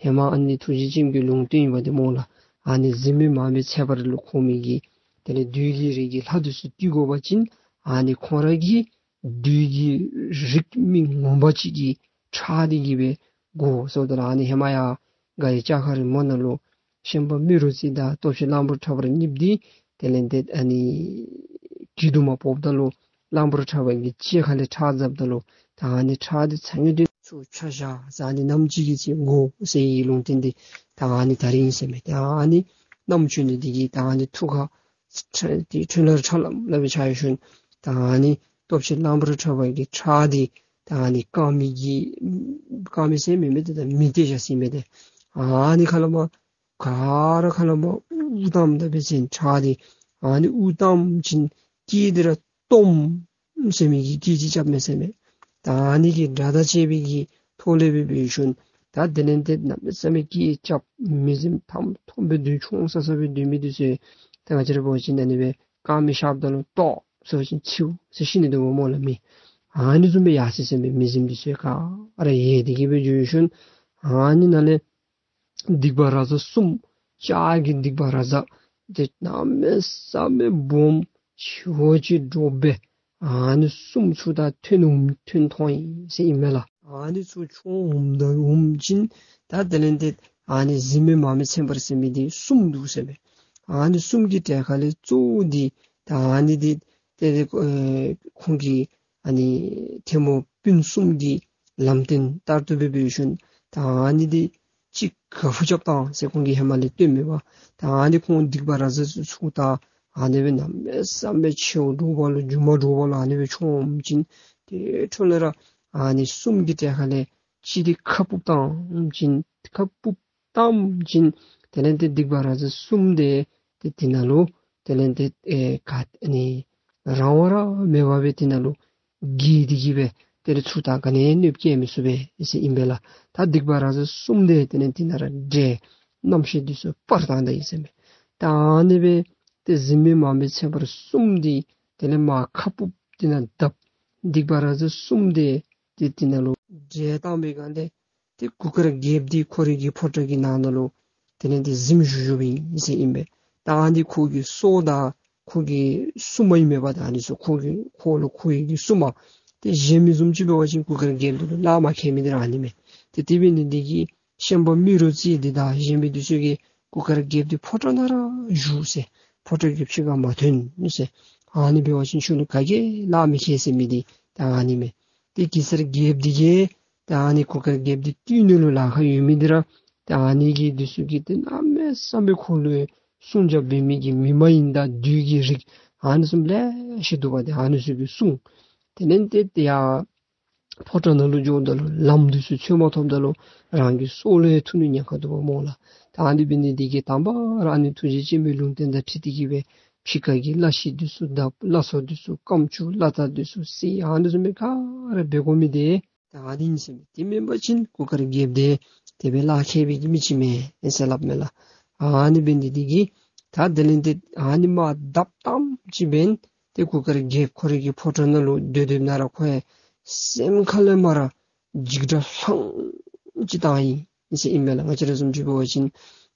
ཧེ་མ་ཨ་ནི་ཐུགས་རྗེ་ཅན་གྱི་ལུང་བསྟན་ཡོདཔ་འདི་སྨོ་ལགས། ཨ་ནི་གཟིམ་མེད་མ་མེད་ཚེ་འབར་ལུ་ཁོ་མི་གི་དེ་ལས་བདུད་ཀྱི་རིགས་ཀྱི་ལྷ་འདི་ཚུ་བཏུལ་དགོ་པ་ཅིན་ཨ་ནི་ཁོང་ར་གི་བདུད་ཀྱི་རིགས་མི་ངོ་མ་ཅིག་གི་ཁྲག་འདི་གིས་སྦེ་དགོ་ཟེརཝ་ད་ལུ་ཨ་ནི་ཧེ་མ་ཡར་ག་ཡི་ལྕགས་མཁར་རི་མོ་ནང་ལུ་ཤན་པ་མི་རོ་རྩེ་དང་སྟོབས་ཆེན་གླང་པོ་ཁྲ་བར་གཉིསཔོ་འདི་དེ་ལས་ཏེ་ཨ་ནི་གྱི་དུ་མ་ཕོགཔ་ད་ལུ་གླང་པོ་ཁྲ་བར་གྱི་ལྕེ་ཁ་ལས་ཁྲག་འཛགཔ་ད་ལུ་ད་ཨ་ནི་ཁྲག་འདི་ཚ་ཡོད་འདི་ཚུར་ཆ་བཞག་ཟེར་ཨ་ནི་ནམ་ཅིག་གི་ཚེ་དགོ་ཟེར་བའི་ལུང་བསྟན་འདི་ད་ཨ་ནི་ད་རིས་ཨིན་ཟེར་མས། ད་ཨ་ནི་རྣམ་ཅོ་ནི་འདི་གིས་ད་ཨ་ནི་ཐུགས་ཁར་ཁྲ་འདི་ཁྲོ་ལ་ཁྲ་ལམ་ལམ་སྦེ་འཆར་ཞིནམ་ད་ཨ་ནི་སྟོབས་ཆེན་གླང་པོ་ཁྲ་བར་གྱི་ཁྲག་འདི་ད་ཨ་ནི་དཀར་མེ་གི་དཀར་མེ་ཟེར་མི་མེད་དེ་ད་མེ་ཏོག་བཞག་ཟེར་མི་འདི་ཨ་ནི་ཁ་ལས་མར་ག་ར་ཁ་ལས་མར་དབུགས་བཏངམ་ད་འབད་བ་ཅིན་ཁྲག་འདི་ཨ་ནི་དབུགས་བཏང་ཞིནམ་སྐད་འདི་ར་སྟོངམ་ཟེར་མི་གི་སྐད་ཅིག་རྐྱབ་མས་ཟེར་མས། ད་ཨ་ནི་གི་སྒྲ་དང་བཅས་པའི་གི་ཐོག་ལས་སྦེ་འབད་ཞིནམ་ད་དེ་ལས་ཏེ་གནམ་མེད་ས་མེད་སྐད་རྐྱབ་མི་བཟུམ་ཐམ་ཐོམ་སྦེ་སྡོད་མཆོང་ས་ས་སྦེ་སྡོད་མི་འདི་ཚུ་ད་ང་བཅས་ར་འབད་བ་ཅིན་ཨ་ནི་སྦེ་དཀར་མེ་ཤརཝ་ད་ལུ་ཏོག་ཟེར་བ་ཅིན་ཚིའུ་ཟེར་ཤི་ནི་འདུག་པ་སྨོ་ལགས་མི། ཨ་ནི་བཟུམ་སྦེ་ཡར་སི་སི་སྦེ་མི་བཟུམ་འདི་ཚུ་ག་ར་ཡལ་ཏེ་གི་སྦེ་འགྱོ་ཞིནམ་ཨ་ནི་ནང་ལས་སྡིག་པ་ར་ཛ་གསུམ་ལྕགས་ཀྱི་སྡིག་པ་ར་ཛ་འདི་གནམ་མེད་ས་མེད་སྦོམ་ཆེ་བ་ཅིག་འདྲོག་སྦེ་ཨ་ནི་གསུམ་ཚུར་ད་ཐོན་འོང་ཐོན་ཐོན་ཡི་ཟེར་ཨིན་མས་ལགས། ཨ་ནི་ཚུར་མཆོང་འོངམ་ད་འོངམ་ཅིག་ད་དེ་ལས་ཏེ་ཨ་ནི་གཟིམ་མེད་མ་མེད་ཚེ་འབར་ཟེར་མི་འདི་གསུམ་འདུག་ཟེར་མས། ཨ་ནི་གསུམ་གྱི་གྲས་ཁ་ལས་གཙོ་བོ་འདི་ད་ཨ་ནི་འདི་ཏེ་ཏེ་ཨེ་ཁོང་གི་ཨ་ནི་ཐལ་མོ་སྤུན་གསུམ་གྱི་ལམ་སྟོན་ལྟར་དུ་སྦེ་འབད་ཞིནམ་ད་ཨ་ནི་འདི་ཅིག་ག་ཕུ་རྐྱབ་བཏང་ཟེར་ཁོང་གིས་ཧེ་མ་ལས་སྟོན་མེད་པ། ད་ཨ་ནི་ཁོང་སྡིག་པ་ར་ཛ་ཚུ་ཚུར་ད་ཨ་ནི་སྦེ་གནམ་མེད་ས་མེད་ཆེཝ་འདྲོག་པ་ལུ་སྒྱུ་མ་འདྲོག་པ་ལུ་ཨ་ནི་སྦེ་མཆོངམ་ཅིག་དེ་འཕྲོ་ལས་ར་ཨ་ནི་གསུམ་གྱི་གྲས་ཁ་ལས་གཅིག་འདི་ཁ་སྤུབ་བཏངམ་ཅིག་ཁ་སྤུབ་བཏངམ་ཅིག་དེ་ལས་ཏེ་སྡིག་པ་ར་ཛ་གསུམ་འདི་ཏེ་དེ་ནང་ལུ་དེ་ལས་ཏེ་ཨེ་ག་ཨ་ནི་རང་དབང་ར་མེད་པར་སྦེ་དེ་ནང་ལུ་འགྱེལ་ཏེ་གི་སྦེ་དེ་ལས་ཚུར་ད་ག་ནི་གནོདཔ་བཀལ་མི་ཚུགས་པས་ཟེར་ཨིན་པས་ལགས། ད་སྡིག་པ་ར་ཛ་གསུམ་འདི་དེ་ལས་དེ་ནང་ར་འདྲེ་རྣམ་ཤེས་འདི་ཚུ་སྤར་བཏང་ད་ཡི་ཟེར་མས། ད་ཨ་ནི་སྦེ་ཏེ་གཟིམ་མེད་མ་མེད་ཚེ་འབར་གསུམ་འདི་དེ་ལས་མར་ཁ་སྤུབ་དེ་ནང་བརྡབ། སྡིག་པ་ར་ཛ་གསུམ་འདི་ཏེ་དེ་ནང་ལུ་འདྲེ་བཏང་པའི་སྒང་ལས་ཏེ་གུར་དཀར་རྒྱལཔོ་འདི་ཁོ་རའི་གི་ཕོ་བྲང་གི་ནང་ན་ལུ་དེ་ལས་ཏེ་གཟིམ་བཞུགས་བཞུགསཔ་ཨིན་ཟེར་ཨིན་པས། ད་ཨ་ནི་ཁོ་གི་སྲོག་དང་ཁོ་གི་སྲུང་མ་ཨིན་མས་པ། ད་ཨ་ནི་ཚུ་ཁོ་གི་ཁོ་ལུ་ཁོ་གི་སྲུང་མ་ཏེ་གཞན་མི་བཟུམ་ཅིག་འབད་བ་ཅིན་གུར་དཀར་རྒྱལཔོ་འདི་ལུ་ལགཔ་མ་ཁེལ་མི་འདི་ར་ཨ་ནི་མས། ཏེ་དེ་འབད་ནི་འདི་གིས་ཤན་པ་མི་རོ་རྩེ་འདི་དང་གཞན་མི་འདི་ཚུ་གིས་གུར་དཀར་རྒྱལཔོ་འདི་ཕོ་བྲང་ནང་ར་བཞུགས་ཟེར། ཕོ་བྲང་གི་ཕྱི་ཁར་མ་ཐོན་ཟེར། ཨ་ནི་འབད་བ་ཅིན་ཁྱོད་ལུ་ག་གིས་ལགཔ་མི་ཁེལ་ཟེར་མི་འདི་ད་ཨ་ནི་མས། ཏེ་གེ་སར་རྒྱལཔོ་འདི་གིས་ད་ཨ་ནི་གུར་དཀར་རྒྱལཔོ་འདི་བཏུལ་ནི་ལུ་ལཱ་ཁག་ཡོད་མི་འདི་ར་ད་ཨ་ནི་གི་འདི་ཚུ་གིས་ཏེ་གནམ་མེད་ས་མེད་ཁོ་ལུ་སྲུང་སྐྱོབ་འབད་མི་གི་མི་མ་ཡིན་དང་བདུད་ཀྱི་རིགས་ཨ་ནི་བཟུམ་ལེ་ཤ་འདུག་པ། ཏེ་ཨ་ནི་ཚུ་གིས་སྲུང་། དེ་ལས་ཏེ་ཏེ་ཡར་ཕོ་བྲང་ནང་ལུ་འགྱོཝ་ད་ལུ་ལམ་འདི་ཚུ་འཚོལ་མ་ཐོབ་ད་ལུ་རང་གི་སྲོག་ལུ་ཡང་ཐུག་ནི་ཉེན་ཁ་འདུག་པ་སྨོ་ལགས། ད་ཨ་ནི་འབད་ནི་འདི་གིས་དང་པ་ར་ཨ་ནི་ཐུགས་རྗེ་ཆེན་པོའི་ལུང་བསྟན་དང་འཁྲིལ་ཏེ་གི་སྦེ་ ཕྱི་ཁ་གི་བླ་ཤིང་འདི་ཚུ་བརྡབ། བླ་མཚོ་འདི་ཚུ་སྐམ་བཅུག། བླ་དར་འདི་ཚུ་བསད། ཨ་ནི་བཟུམ་མའི་ག་ར་འབད་དགོ་མི་འདི་ད་ཨ་ནི་ཨིན་ཟེར་མས། དེ་མེན་པ་ཅིན་གུར་དཀར་རྒྱལཔོ་འདི་དེ་སྦེ་ལཱ་ཁག་པའི་གི་མི་ཅིག་མེན་ཟེར་སླབ་མས་ལགས། ཨ་ནི་འབད་ནི་འདི་གིས་ད་དེ་ལས་ཏེ་ཨ་ནི་མར་བརྡབ་བཏངམ་ཅིག་འབདན་ཏེ་གུར་དཀར་རྒྱལཔོ་ཁོ་རའི་གི་ཕོ་བྲང་ནང་ལུ་སྡོད་སྡོདཔ་ནང་ར་ཁོ་ཡང་སེམས་ཁ་ལས་མར་ར་འཇིགས་སྐྲག་ལྷངམ་ཅིག་བཏང་ཡི་ཟེར་ཨིན་པས་ལགས། ང་བཅས་ར་བཟུམ་ཅིག་འབད་བ་ཅིན་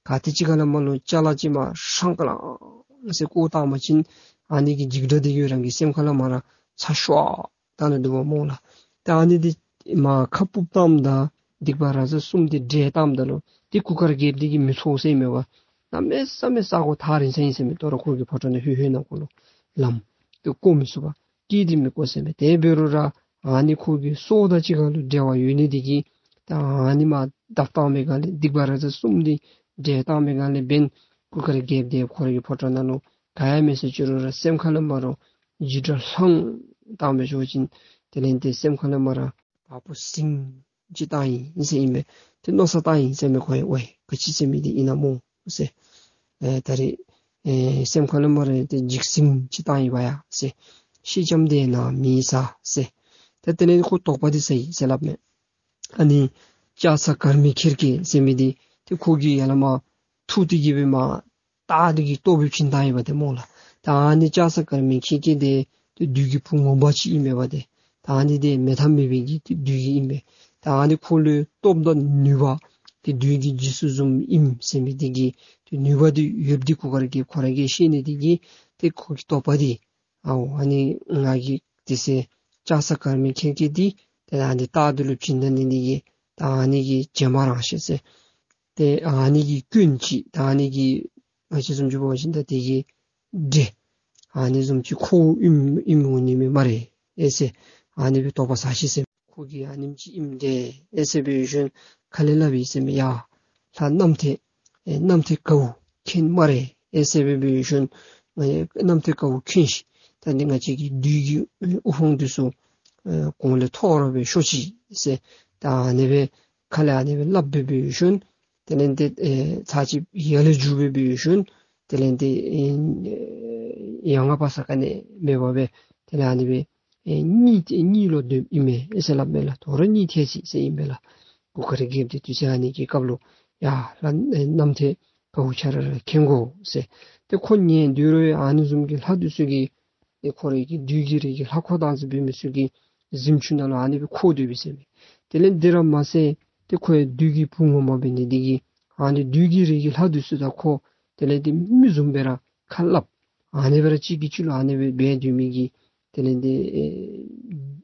ག་ཏེ་ཅིག་ཁ་ལས་མར་ལུ་ཅ་ལ་ཅིག་མར་ཧྲང་ཀ་ལང་ཟེར་བཀོ་བཏང་པ་ཅིན་ཨ་ནི་གི་འཇིགས་སྐྲག་འདི་གིས་རང་གི་སེམས་ཁ་ལས་མར་ར་ཚ་ཤོར་བཏང་ནི་འདུག་པ་སྨོ་ལགས། ད་ཨ་ནི་འདི་མར་ཁ་སྤུབས་བཏངམ་ད་སྡིག་པ་ར་ཛ་གསུམ་འདི་བསྒྲལ་བཏངམ་ད་ལུ་ཏེ་གུར་དཀར་རྒྱལཔོ་འདི་གིས་མི་ཚོར་ཟེར་མས་པ། གནམ་མེད་ས་མེད་ས་གོ་ཐག་རིང་ས་ཨིན་ཟེར་མས། དོ་རུང་ཁོ་གི་ཕོ་བྲང་ནང་ལྷོད་ལྷོད་ནང་འཁོད་ལུ་ལམ་ཏེ་བཀོ་མི་ཚུགས་པས། སྐད་འདི་མི་གོ་ཟེར་མས། དེ་འབད་རུང་ར་ཨ་ནི་ཁོ་གི་སྲོག་དང་གཅིག་ཁར་ལུ་འབྲེལ་བ་ཡོད་ནི་འདི་གིས་ད་ཨ་ནི་མར་བརྡབ་བཏང་པའི་སྒང་ལས་སྡིག་པ་ར་ཛ་གསུམ་འདི་བསྒྲལ་བཏང་པའི་སྒང་ལས་འབདན་གུར་དཀར་རྒྱལཔོ་འདི་ཁོ་རའི་གི་ཕོ་བྲང་ནང་ལུ་ག་ཡང་མེད་ཟེར་བཅུག་རུང་ར་སེམས་ཁ་ལས་མར་ར་འཇིགས་སྐྲག་ལྷངམ་བཏང་སྦེ་འགྱོ་ཞིནམ་དེ་ལས་ཏེ་སེམས་ཁ་ལས་མར་ར་བ་སྤུ་ཟིང་ཅིག་བཏང་ཡི་ཟེར་ཨིན་པས། ཏེ་མནོ་བསམ་བཏང་ཡི་ཟེར་མས། ཁོ་ཡང་ཝའེ་ག་ཅི་ཟེར་མི་འདི་ཨིན་ན་སྨོ་ཟེར། ཨེ་ད་རིས་ཨེ་སེམས་ཁ་ལས་མར་ར་ཏེ་འཇིགས་ཟིང་ཅིག་བཏང་ཡི་བ་ཡ་ཟེར། ཤེས་ལྕམ་འདི་ནཱ་མེད་ས་ཟེར། ད་དེ་ལས་ཁོ་དོགས་པ་འདི་ཟ་ཡི་ཟེར་སླབ་མས། ཨ་ནི་ལྕགས་ཚང་དཀར་མེ་ཁེར་སྐྱེས་ཟེར་མི་འདི་ཏེ་ཁོ་གིས་ཡར་ལས་མར་འཐུ་སྟེ་གི་སྦེ་མར་སྟག་འདི་གི་ལྟོ་སྦེ་བྱིན་བཏང་ཡི་བ་ཏེ་སྨོ་ལགས། ད་ཨ་ནི་ལྕགས་ཚང་དཀར་མེ་ཁེར་སྐྱེས་འདི་ཏེ་བདུད་ཀྱི་བུ་ངོ་མ་ཅིག་ཨིན་མས་པ་ཏེ། ད་ཨ་ནི་འདི་མེད་ཐབས་མེད་པའི་གི་ཏེ་བདུད་ཀྱི་ཨིན་པས། ད་ཨ་ནི་ཁོ་ལུ་སྟོབས་དང་ནུས་པ་ཏེ་བདུད་ཀྱི་རྗེས་སུ་བཟུངམ་ཨིནམ་ཟེར་མི་འདི་གི་ཏེ་ནུས་པ་འདི་ཡོདཔ་འདི་གུར་དཀར་རྒྱལཔོ་ཁོ་ར་གིས་ཤེས་ནི་འདི་གིས་ཏེ་ཁོ་གི་དོགས་པ་འདི་ཨའོ་ཨ་ནི་ང་གིས་དེ་ཚེ་ལྕགས་ཚང་དཀར་མེ་ཁེར་སྐྱེས་འདི་ཏེ་ད་ཨ་ནི་སྟག་འདི་ལུ་བྱིན་ད་ནི་འདི་གིས་ད་ཨ་ནི་གི་བྱེ་མ་རང་ཤེས་ཟེར། ཏེ་ཨ་ནི་གི་སྐྱོན་ཅིག་ད་ཨ་ནི་གི་ང་བཅས་བཟུམ་ཅིག་འབད་བ་ཅིན་ད་དེ་གི་འདྲེ་ཨ་ནི་བཟུམ་ཅིག་ཁོ་ཨིནམ་ཨིནམ་འོང་ནི་མས་སྨ་རེ་ཨེ་ཟེར། ཨ་ནི་སྦེ་དོགས་པ་ཟ་ཤེས་ཟེར། ཁོ་གིས་ཨ་ནེམ་ཅིག་ཨིནམ་འདྲས་ཨེ་ཟེར་འབད་ཞིནམ་ཁ་ལས་སླབ་ཡི་ཟེར་མས། ཡ་ལྷ་རྣམ་ཐོས་ཨེ་རྣམ་ཐོས་དཀར་པོ་མཁྱེན་སྨ་རེ་ཨེ་ཟེར་སྦེ་འབད་ཞིནམ་ང་ཡང་རྣམ་ཐོས་དཀར་པོ་མཁྱེན་ཤིག། ད་ནི་ང་བཅས་ཀྱི་བདུད་ཀྱི་དབུ་འཕང་འདི་ཚུ་ཨེ་གོང་ལས་མཐོ་ར་སྦེ་ཤོག་ཅིག་ཟེར། ད་ཨ་ནི་སྦེ་ཁ་ལས་ཨ་ནི་སྦེ་སླབ་སྦེ་འབད་ཞིནམ་དེ་ལས་ཏེ་ཨེ་ཚར་གཅིག་ཡར་ལས་འགྱོ་སྦེ་འབད་ཞིནམ་དེ་ལས་ཏེ་ཨེ་ཡ་ང་པ་ས་ག་ནི་མེད་པར་སྦེ་དེ་ལས་ཨ་ནི་སྦེ་ཨེ་གཉིད་གཉིད་ལོག་སྡོདཔ་ཨིན་མས་ཨེ་ཟེར་སླབ་མས་ལགས། དོ་རུང་གཉིད་ཐལ་ཅི་ཟེར་ཨིན་པས་ལགས། གུར་དཀར་རྒྱལཔོ་འདི་དུས་ཚོད་ཨ་ནི་གི་སྐབས་ལུ་ཡ་ལྷ་ཨེ་རྣམ་ཐོས་དཀར་པོ་ཁྱོད་ར་ར་མཁྱེན་དགོ་ཟེར། ཏེ་ཁོ་ཉལ་སྡོད་རུང་ཨ་ནི་བཟུམ་གྱི་ལྷ་འདི་ཚུ་གིས་ཏེ་ཁོ་རའི་གི་བདུད་ཀྱི་རིགས་ཀྱི་ལྷ་འཁོར་དང་ཚུ་འབད་མི་ཚུ་གིས་གཟིམ་ཅུང་ནང་ལུ་ཨ་ནི་སྦེ་འཁོར་སྡོད་པས་ཟེར་མས། དེ་ལས་འདི་ར་མ་ཚད་ཏེ་ཁོ་ཡང་བདུད་ཀྱི་བུ་ངོ་མ་འབད་ནི་འདི་གིས་ཨ་ནི་བདུད་ཀྱི་རིགས་ཀྱི་ལྷ་འདི་ཚུ་དང་ཁོ་དེ་ལས་ཏེ་མི་བཟུམ་སྦེ་ར་ཁ་སླབ། ཨ་ནི་སྦེ་ར་གཅིག་གིས་གཅིག་ལུ་ཨ་ནི་སྦེ་འབད་སྡོད་མི་གི་དེ་ལས་ཏེ་ཨེ་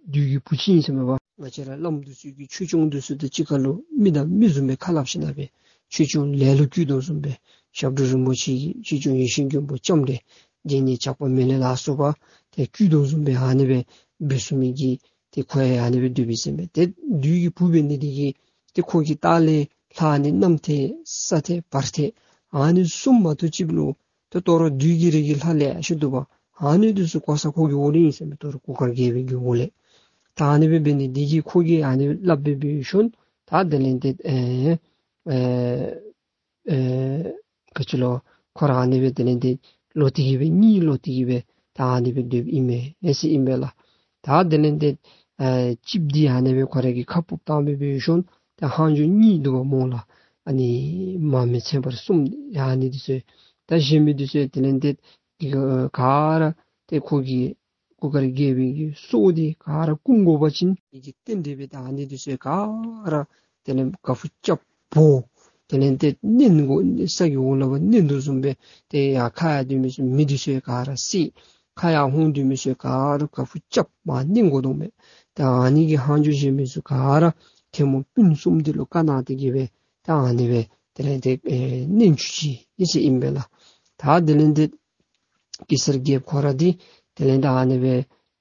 བདུད་ཀྱི་བུ་ཅིག་ཨིན་ཟེར་མས་པ། ང་བཅས་ར་བླམ་འདི་ཚུ་གིས་ཆོས་སྐྱོང་འདི་ཚུ་དང་གཅིག་ཁར་ལུ་མི་དང་མི་བཟུམ་སྦེ་ཁ་སླབ་ཞིནམ་སྦེ་ཆོས་སྐྱོང་ལས་ལུ་བསྐུལ་དོ་བཟུམ་སྦེ་ཞབས་དྲུང་རིན་པོ་ཆེ་གིས་ཆོས་སྐྱོང་ཡེ་ཤེས་མགོན་པོ་ལྕམ་དྲལ་དགེ་བསྙེན་ཇག་པ་མེ་ལེན་ལ་སོགས་པ་ཏེ་བསྐུལ་དོ་བཟུམ་སྦེ་ཨ་ནི་སྦེ་འབད་ཚུགས་མི་གི་ཏེ་ཁོ་ཡང་ཨ་ནི་སྦེ་སྡོད་པས་ཟེར་མས། ཏེ་བདུད་ཀྱི་བུ་འབད་ནི་འདི་གིས་ཏེ་ཁོ་གི་ལྟག་ལས་ལྷ་ཨ་ནི་གནམ་ཐོད་ས་ཐོད་བར་ཐོད་ཨ་ནི་གསུམ་མ་གཏོགས་ཅིག་ལུ་ཏེ་དོ་རུང་བདུད་ཀྱི་རིགས་ཀྱི་ལྷ་ལེ་ཤ་འདུག་པ། ཨ་ནི་འདི་ཚུ་གོ་ས་ཁོ་གི་འོག་ལུ་ཨིན་ཟེར་མས། དོ་རུང་གུར་དཀར་རྒྱལ་པོའི་གི་འོག་ལས། ད་ཨ་ནི་སྦེ་འབད་ནི་འདི་གིས་ཁོ་གིས་ཨ་ནི་སླབ་སྦེ་འབད་ཞིནམ་ད་དེ་ལས་ཏེ་ཨེ་ཨེ་ཨེ་ག་ཅི་ལོ་ཁོ་ར་ཨ་ནི་སྦེ་དེ་ལས་ཏེ་ལོག་སྟེ་གི་སྦེ་གཉིད་ལོག་སྟེ་གི་སྦེ་ད་ཨ་ནི་སྦེ་སྡོདཔ་ཨིན་མས་ཨེ་ཟེར་ཨིན་པས་ལགས། ད་དེ་ལས་ཏེ་ཨེ་གཅིགཔོ་འདི་ཨ་ནི་སྦེ་ཁོ་ར་གིས་ཁ་སྤུབས་བཏང་སྦེ་འབད་ཞིནམ་ད་ལྷག་འཇོག་གཉིས་འདུག་པ་སྨོ་ལགས། ཨ་ནི་མ་མི་ཚན་པར་གསུམ་ཨ་ནི་འདི་ཚུ་ད་གཞན་མི་འདི་ཚུ་དེ་ལས་ཏེ་ག་ར་ཏེ་ཁོ་གི་གུར་དཀར་རྒྱལ་པོའི་གི་སྲོག་འདི་ག་ར་བསྐུམ་དགོ་པ་ཅིན་འདི་གི་རྟེན་འབྲེལ་སྦེ་ད་ཨ་ནི་འདི་ཚུ་ག་ར་དེ་ལས་ག་ཕུ་རྐྱབ་འབོ། དེ་ལས་ཏེ་མནན་དགོ། ས་གི་འོག་ལུ་འབག་མནན་དོ་བཟུམ་སྦེ་ཏེ་ཡར་ཁ་ཡར་སྡོད་མི་ཚུ་མི་འདི་ཚུ་ག་ར་བསད། ཁ་ཡར་ཧོང་སྡོད་མི་ཚུ་ག་ར་ག་ཕུ་རྐྱབ་མར་མནན་དགོ་དོ་མས། ད་ཨ་ནི་གི་ལྷག་འཇོག་བཞེས་མི་ཚུ་ག་ར་ཐལ་མོ་སྤུན་གསུམ་འདི་ལུ་བཀའ་གནང་སྟེ་གི་སྦེ་ད་ཨ་ནི་སྦེ་དེ་ལས་ཏེ་ཨེ་མནན་བཅུག་ཅི་ཨིན་ཟེར་ཨིན་པས་ལགས། ད་དེ་ལས་ཏེ་གེ་སར་རྒྱལཔོ་ཁོ་ར་འདི་དེ་ལས་ད་ཨ་ནི་སྦེ་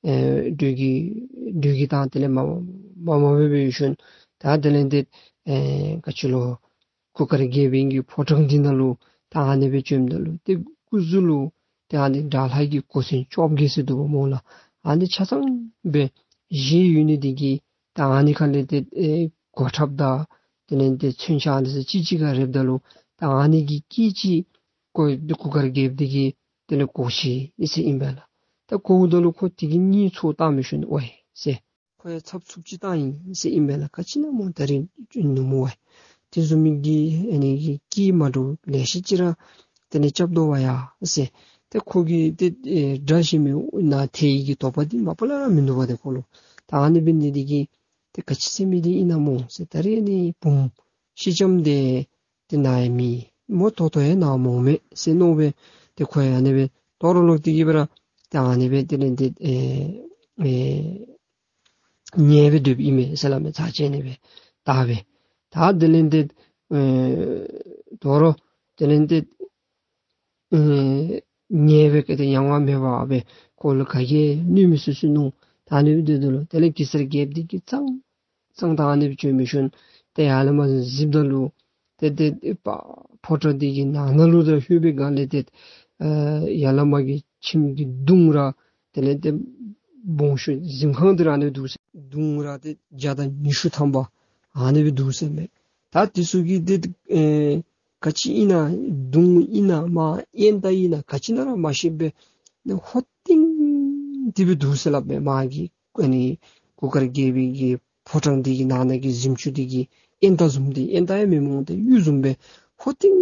ཨེ་སྡོད་ཀྱི་སྡོད་ཀྱི་དང་དེ་ལས་མ་མ་མ་སྦེ་འབད་ཞིནམ་ད་དེ་ལས་ཏེ་ཨེ་ག་ཅི་ལོ་གུར་དཀར་རྒྱལ་པོའི་གི་ཕོ་བྲང་འདི་ནང་ལུ་ད་ཨ་ནི་སྦེ་བྱོནམ་ད་ལུ་ཏེ་སྐུ་གཟུགས་ལུ་ཏེ་ཨ་ནི་དགྲ་ལྷ་གི་གོ་མཚོན་བཅོ་བརྒྱད་ཟེར་འདུག་པ་སྨོ་ལགས། ཨ་ནི་ཆ་ཚང་སྦེ་བཞེས་ཡོད་ནི་འདི་གིས་ད་ཨ་ནི་ཁ་ལས་ཏེ་ཨེ་གོ་ཁྲབ་དང་དེ་ལས་ཏེ་མཚོན་ཆ་ཨ་ནི་ཚུ་གཅིག་གཅིག་ཁར་རེགཔ་ད་ལུ་ད་ཨ་ནི་གི་སྐད་ཅིག་ཁོ་གུར་དཀར་རྒྱལཔོ་འདི་གིས་ དེ་ལས་གོ་ཤེས་ཨིན་ཟེར་ཨིན་པས་ལགས། ད་གོཝ་ད་ལུ་ཁོ་དེ་གི་གཉིད་ཚོར་བཏང་མི་ཤུལ་ཝའེ་ཟེར། ཁོ་ཡང་འཚབ་འཚུབ་ཅིག་བཏང་ཡི་ཟེར་ཨིན་པས་ལགས། ག་ཅི་ཨིན་ན་སྨོ་ད་རིས་ནུབ་སྨོ་ཝའེ། དེ་བཟུམ་མའི་གི་ཨ་ནི་གི་སྐད་མ་འདྲཝ་ལེ་ཤ་ཅིག་ར་དེ་ལས་རྐྱབ་དོ་བ་ཡ་ཟེར། ཏེ་ཁོ་གིས་ཏེ་ཨེ་དགྲ་ཤ་མི་ནང་ཐལ་ཡི་གི་དོགས་པ་འདི་མ་པ་ལས་ར་མིན་འདུག་པ་ཏེ་ཁོ་ལུ། ད་ཨ་ནི་འབད་ནི་འདི་གིས་ཏེ་ག་ཅི་ཟེར་མི་འདི་ཨིན་ན་སྨོ་ཟེར། ད་རིས་ཨ་ནི་བུམོ་སེང་ལྕམ་འདི་ཏེ་ནཱ་ཡང་མེད་སྨོ། ད་ལྟོ་ཡང་ནཱ་མ་འོང་མས་ཟེར་མནོ་སྦེ་ཏེ་ཁོ་ཡང་ཨ་ནི་སྦེ་དོ་རུང་ལོག་སྟེ་གི་སྦེ་ར་ད་ཨ་ནི་སྦེ་དེ་ལས་ཏེ་ཨེ་ཨེ་ཉལ་སྦེ་སྡོདཔ་ཨིན་མས་ཟེར་སླབ་མས། ཚར་ཅིག་ཨ་ནི་སྦེ་ད་སྦེ་ད་དེ་ལས་ཏེ་ཨེ་དོ་རུང་དེ་ལས་ཏེ་ཨེ་ཉལ་སྦེ་ག་ཏེ་ཡང་བ་མེད་པར་སྦེ་ཁོ་ལུ་ག་གིས་གནོད་མི་ཚུགས་ཚུགས་མནོ། ད་ཨ་ནི་སྦེ་སྡོདཔ་ད་ལུ་དེ་ལས་གེ་སར་རྒྱལཔོ་འདི་གིས་ཙང་ཙང་ད་ཨ་ནི་སྦེ་བྱོན་མི་ཤུལ་ཏེ་ཡར་ལས་མར་གཟིགསཔ་ད་ལུ་ཏེ་ཏེ་ཕོ་བྲང་འདི་གི་ནང་ན་ལུ་ར་ལྷོད་པའི་སྒང་ལས་ཏེ་ཨེ་ཡར་ལས་མར་གྱི་ཁྱིམ་གྱི་གདུང་ར་དེ་ལས་ཏེ་སྦོམ་ཤོས་གཟིམ་ཁང་འདི་ར་ཨ་ནི་འདུག་ཟེར། གདུང་ར་ཏེ་བརྒྱ་དང་ཉི་ཤུ་ཐམ་པ་ཨ་ནི་སྦེ་འདུག་ཟེར་མས། ད་དེ་ཚུ་གི་ཏེ་ཨེ་ག་ཅི་ཨིན་ན་གདུང་ཨིན་ན་མར་ཨེན་ཏ་ཨིན་ན་ག་ཅི་ཨིན་ན་ར་མ་ཤེས་པར་ཧོ་ཏིང་ཏི་སྦེ་འདུག་ཟེར་སླབ་མས། མར་གྱི་ཨ་ནི་གུར་དཀར་རྒྱལ་པོའི་གི་ཕོ་བྲང་འདི་གི་ནང་ན་གི་གཟིམ་ཆུང་འདི་གི་ཨེན་ཏ་བཟུམ་འདི་ཨེན་ཏ་ཡང་མེན་སྨོ་ཏེ་གཡུ་བཟུམ་སྦེ་ཧོ་ཏིང་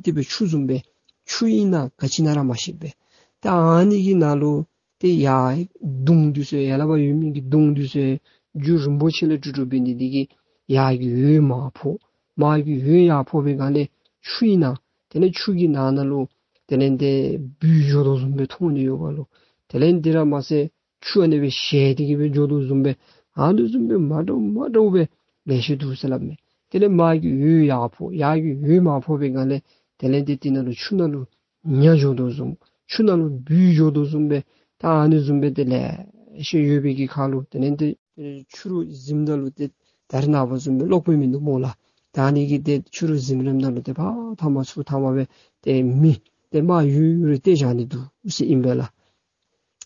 ཏི་སྦེ་ཆུ་བཟུམ་སྦེ་ཆུ་ཨིན་ན་ག་ཅི་ཨིན་ན་ར་མ་ཤེས་པར་ད་ཨ་ནི་གི་ནང་ལུ་ཏེ་ཡར་གདུང་འདི་ཚུ་ཡར་ལས་ཕར་ཡོད་མི་གི་གདུང་འདི་ཚུ་རྒྱུ་རིན་པོ་ཆེ་ལས་གྲུབ་གྲུབ་འབད་ནི་འདི་གིས་ཡར་གྱི་འོད་མར་ཕོག། མར་གྱི་འོད་ཡར་ཕོག་པའི་སྒང་ལས་ཆུ་ཨིན་ན་དེ་ལས་ཆུ་གི་ནང་ན་ལུ་དེ་ལས་ཏེ་སྦུལ་འགྱོ་དོ་བཟུམ་སྦེ་མཐོང་ནི་ཡོདཔ་ལོ། དེ་ལས་འདི་ར་མ་ཚད་ཆུ་ཨ་ནི་སྦེ་བཞད་དེ་གི་སྦེ་འགྱོ་དོ་བཟུམ་སྦེ་ཨ་ནི་བཟུམ་སྦེ་མ་འདྲཝ་མ་འདྲཝ་སྦེ་ལེ་ཤ་འདུག་ཟེར་སླབ་མས། དེ་ལས་མར་གྱི་འོད་ཡར་ཕོག། ཡར་གྱི་འོད་མར་ཕོག་པའི་སྒང་ལས་དེ་ལས་ཏེ་དེ་ནང་ལུ་ཆུ་ནང་ལུ་ཉ་འགྱོ་དོ་བཟུམ་ཆུ་ནང་ལུ་སྦུལ་འགྱོ་དོ་བཟུམ་སྦེ་ད་ཨ་ནི་བཟུམ་སྦེ་ཏེ་ལེ་ཤ་ཡོད་པའི་གི་ཁར་ལུ་དེ་ལས་ཏེ་ཕྱི་རུ་གཟིམ་ད་ལུ་ཏེ་ད་རེས་ནངས་པ་བཟུམ་སྦེ་གློག་པོ་མིན་འདུག་སྨོ་ལགས། ད་ཨ་ནི་གིས་ཏེ་ཕྱི་རུ་གཟིམ་རནམ་ད་ལུ་ཏེ་ཕར་མཐའ་མ་ཚུར་མཐའ་མ་སྦེ་ཏེ་མི་ཏེ་དམར་ཡུར་ཡུར་སྟེ་བཞག་ནི་འདུག་ཟེར་ཨིན་པས་ལགས།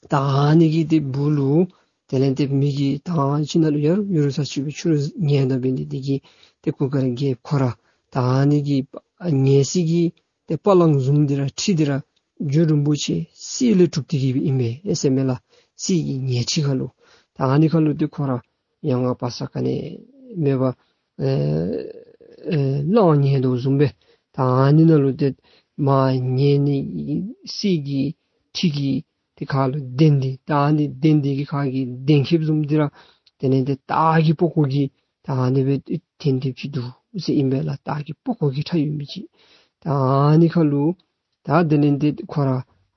ད་ཨ་ནི་གི་ཏེ་སྦུག་ལུ་དེ་ལས་ཏེ་མི་གིས་ད་ཁྱིམ་ནང་ལུ་ཡར་ཡུར་ས་ཅིག་སྦེ་ཕྱི་རུ་ཉལ་ད་འབད་ནི་འདི་གིས་ཏེ་གུར་དཀར་རྒྱལཔོ་ཁོ་ར་ད་ཨ་ནི་གི་ཉལ་ས་གི་ཏེ་པ་ལང་བཟུམ་འདི་ར་ཁྲི་འདི་ར་རྒྱུ་རིན་པོ་ཆེ་གསེར་ལས་གྲུབ་སྟེ་གི་སྦེ་ཨིན་མས་ཟེར་མས་ལགས། གསེར་གྱི་ཉལ་ཁྲི་ཁར་ལུ་ད་ཨ་ནི་ཁར་ལུ་ཏེ་ཁོ་ར་ཡང་ང་པ་ས་ག་ནི་མེད་པར་ཨེ་ཨེ་བླངས་ཉལ་དོ་བཟུམ་སྦེ་ད་ཨ་ནི་ནང་ལུ་ཏེ་མར་ཉལ་ནི་གསེར་གྱི་ཁྲི་གི་ཏེ་ཁར་ལུ་གདན་འདི་ད་ཨ་ནི་གདན་འདི་གི་ཁ་གི་གདན་ཁེབས་བཟུམ་འདི་ར་དེ་ལས་ཏེ་སྟག་གི་པགས་ཀོ་གིས་ད་ཨ་ནི་སྦེ་འཐེན་ཏེ་ཅིག་འདུག་ཟེར་ཨིན་པས་ལགས། སྟག་གི་པགས་ཀོ་གིས་ཕྲ་ཡོད་མི་ཅིག་ད་ཨ་ནི་ཁར་ལུ་ད་དེ་ལས་ཏེ་ཁོ་ར་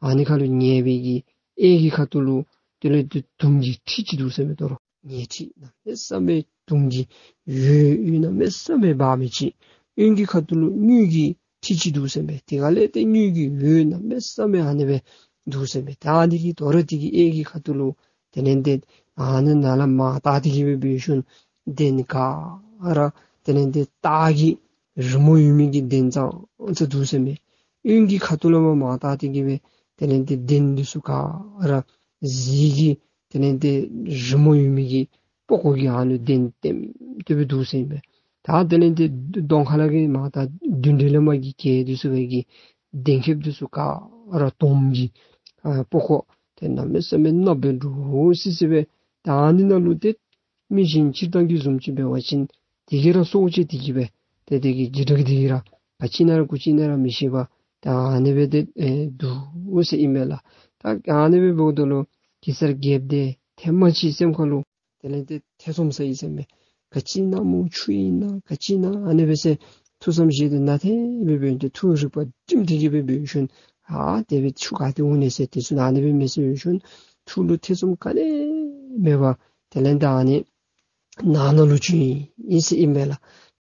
ཨ་ནི་ཁར་ལུ་ཉལ་བའི་གི་གཡས་ཀྱི་ཁ་ཐུག་ལུ་དེ་ལས་ཏེ་དུང་གི་ཁྲི་ཅིག་འདུག་ཟེར་མས། དོ་རུང་ཉལ་ཁྲི་གནམ་མེད་ས་མེད་དུང་གི་འོད་གནམ་མེད་ས་མེད་འབར་མི་ཅིག། གཡོན་གྱི་ཁ་ཐུག་ལུ་དངུལ་གྱི་ཁྲི་ཅིག་འདུག་ཟེར་མས། དེ་ཁར་ལས་ཏེ་དངུལ་གྱི་འོད་གནམ་མེད་ས་མེད་ཨ་ནི་སྦེ་འདུག་ཟེར་མས། ད་ཨ་ནི་གི་དོ་རུང་དེ་གི་གཡས་ཀྱི་ཁ་ཐུག་ལུ་དེ་ལས་ཏེ་ཨ་ནི་ནང་ལས་མར་བལྟ་སྟེ་གི་སྦེ་འབད་ཞིནམ་གདན་ག་ར་དེ་ལས་ཏེ་སྟག་གི་རི་མོ་ཡོད་མི་གི་གདན་ཙང་ཙ་འདུག་ཟེར་མས། གཡོན་གྱི་ཁ་ཐུག་ལས་མར་མར་བལྟ་སྟེ་གི་སྦེ་དེ་ལས་ཏེ་གདན་འདི་ཚུ་ག་ར་གཟི་གི་དེ་ལས་ཏེ་རི་མོ་ཡོད་མི་གི་པགས་ཀོ་གིས་ཨ་ནི་གདན་ལྟེམ་ལྟེ་སྦེ་འདུག་ཟེར་ཨིན་པས། ད་དེ་ལས་ཏེ་གདོང་ཁ་ལས་ཀྱི་མར་ད་མདུན་གྲལ་ལས་མར་གྱི་གྱལ་འདི་ཚུ་གི་གདན་ཁེབས་འདི་ཚུ་ག་ར་དོམ་གྱི་ཨ་པགས་ཀོ་ཏེ་གནམ་མེད་ས་མེད་གནགཔོ་སྦེ་འདྲོག་སི་སི་སྦེ་ད་ཨ་ནི་ནང་ལུ་ཏེ་མི་གཞན་སྤྱིར་བཏང་གི་བཟུམ་ཅིག་འབད་བ་ཅིན་དེ་གིས་ར་སྲོག་བཅད་དེ་གི་སྦེ་ཏེ་དེ་གི་འཇིགས་སྐྲག་དེ་གིས་ར་ག་ཅི་ཨིན་ན་ར་གུ་ཅི་ཨིན་ན་ར་མི་ཤེས་པར་ད་ཨ་ནི་སྦེ་ཏེ་ཨེ་འདུག་ཟེར་ཨིན་པས་ལགས། ད་ཨ་ནི་སྦེ་འབདཝ་ད་ལུ་གེ་སར་རྒྱལཔོ་དེ་ཐེངས་མ་ཅིག་སེམས་ཁར་ལུ་དེ་ལས་ཏེ་ཐེ་ཚོམ་ཟ་ཡི་ཟེར་མས། ག་ཅི་ཨིན་ན་སྨོ་ཆུ་ཨིན་ན་ག་ཅི་ཨིན་ན་ཨ་ནི་སྦེ་ཟེར་ཐུགས་བསམ་བཞེས་ཏེ་ན་ཐེ་སྦེ་འབད་ཏེ་ཐུགས་རིག་པ་བསྒྲིམས་ཏེ་གི་སྦེ་འབད་ཞིནམ་ཨ་དེ་སྦེ་ཆུ་ག་ཏེ་འོང་ནི་ཟེར་དེ་ཚུ་ཨ་ནི་སྦེ་མི་ཟེར་འབད་ཞིནམ་ཐུགས་ལུ་ཐེ་ཚོམ་ག་ནི་མེད་པར་དེ་ལས་ཏེ་ཨ་ནི་ནང་ན་ལུ་བྱོན་ཡི་ཟེར་ཨིན་པས་ལགས།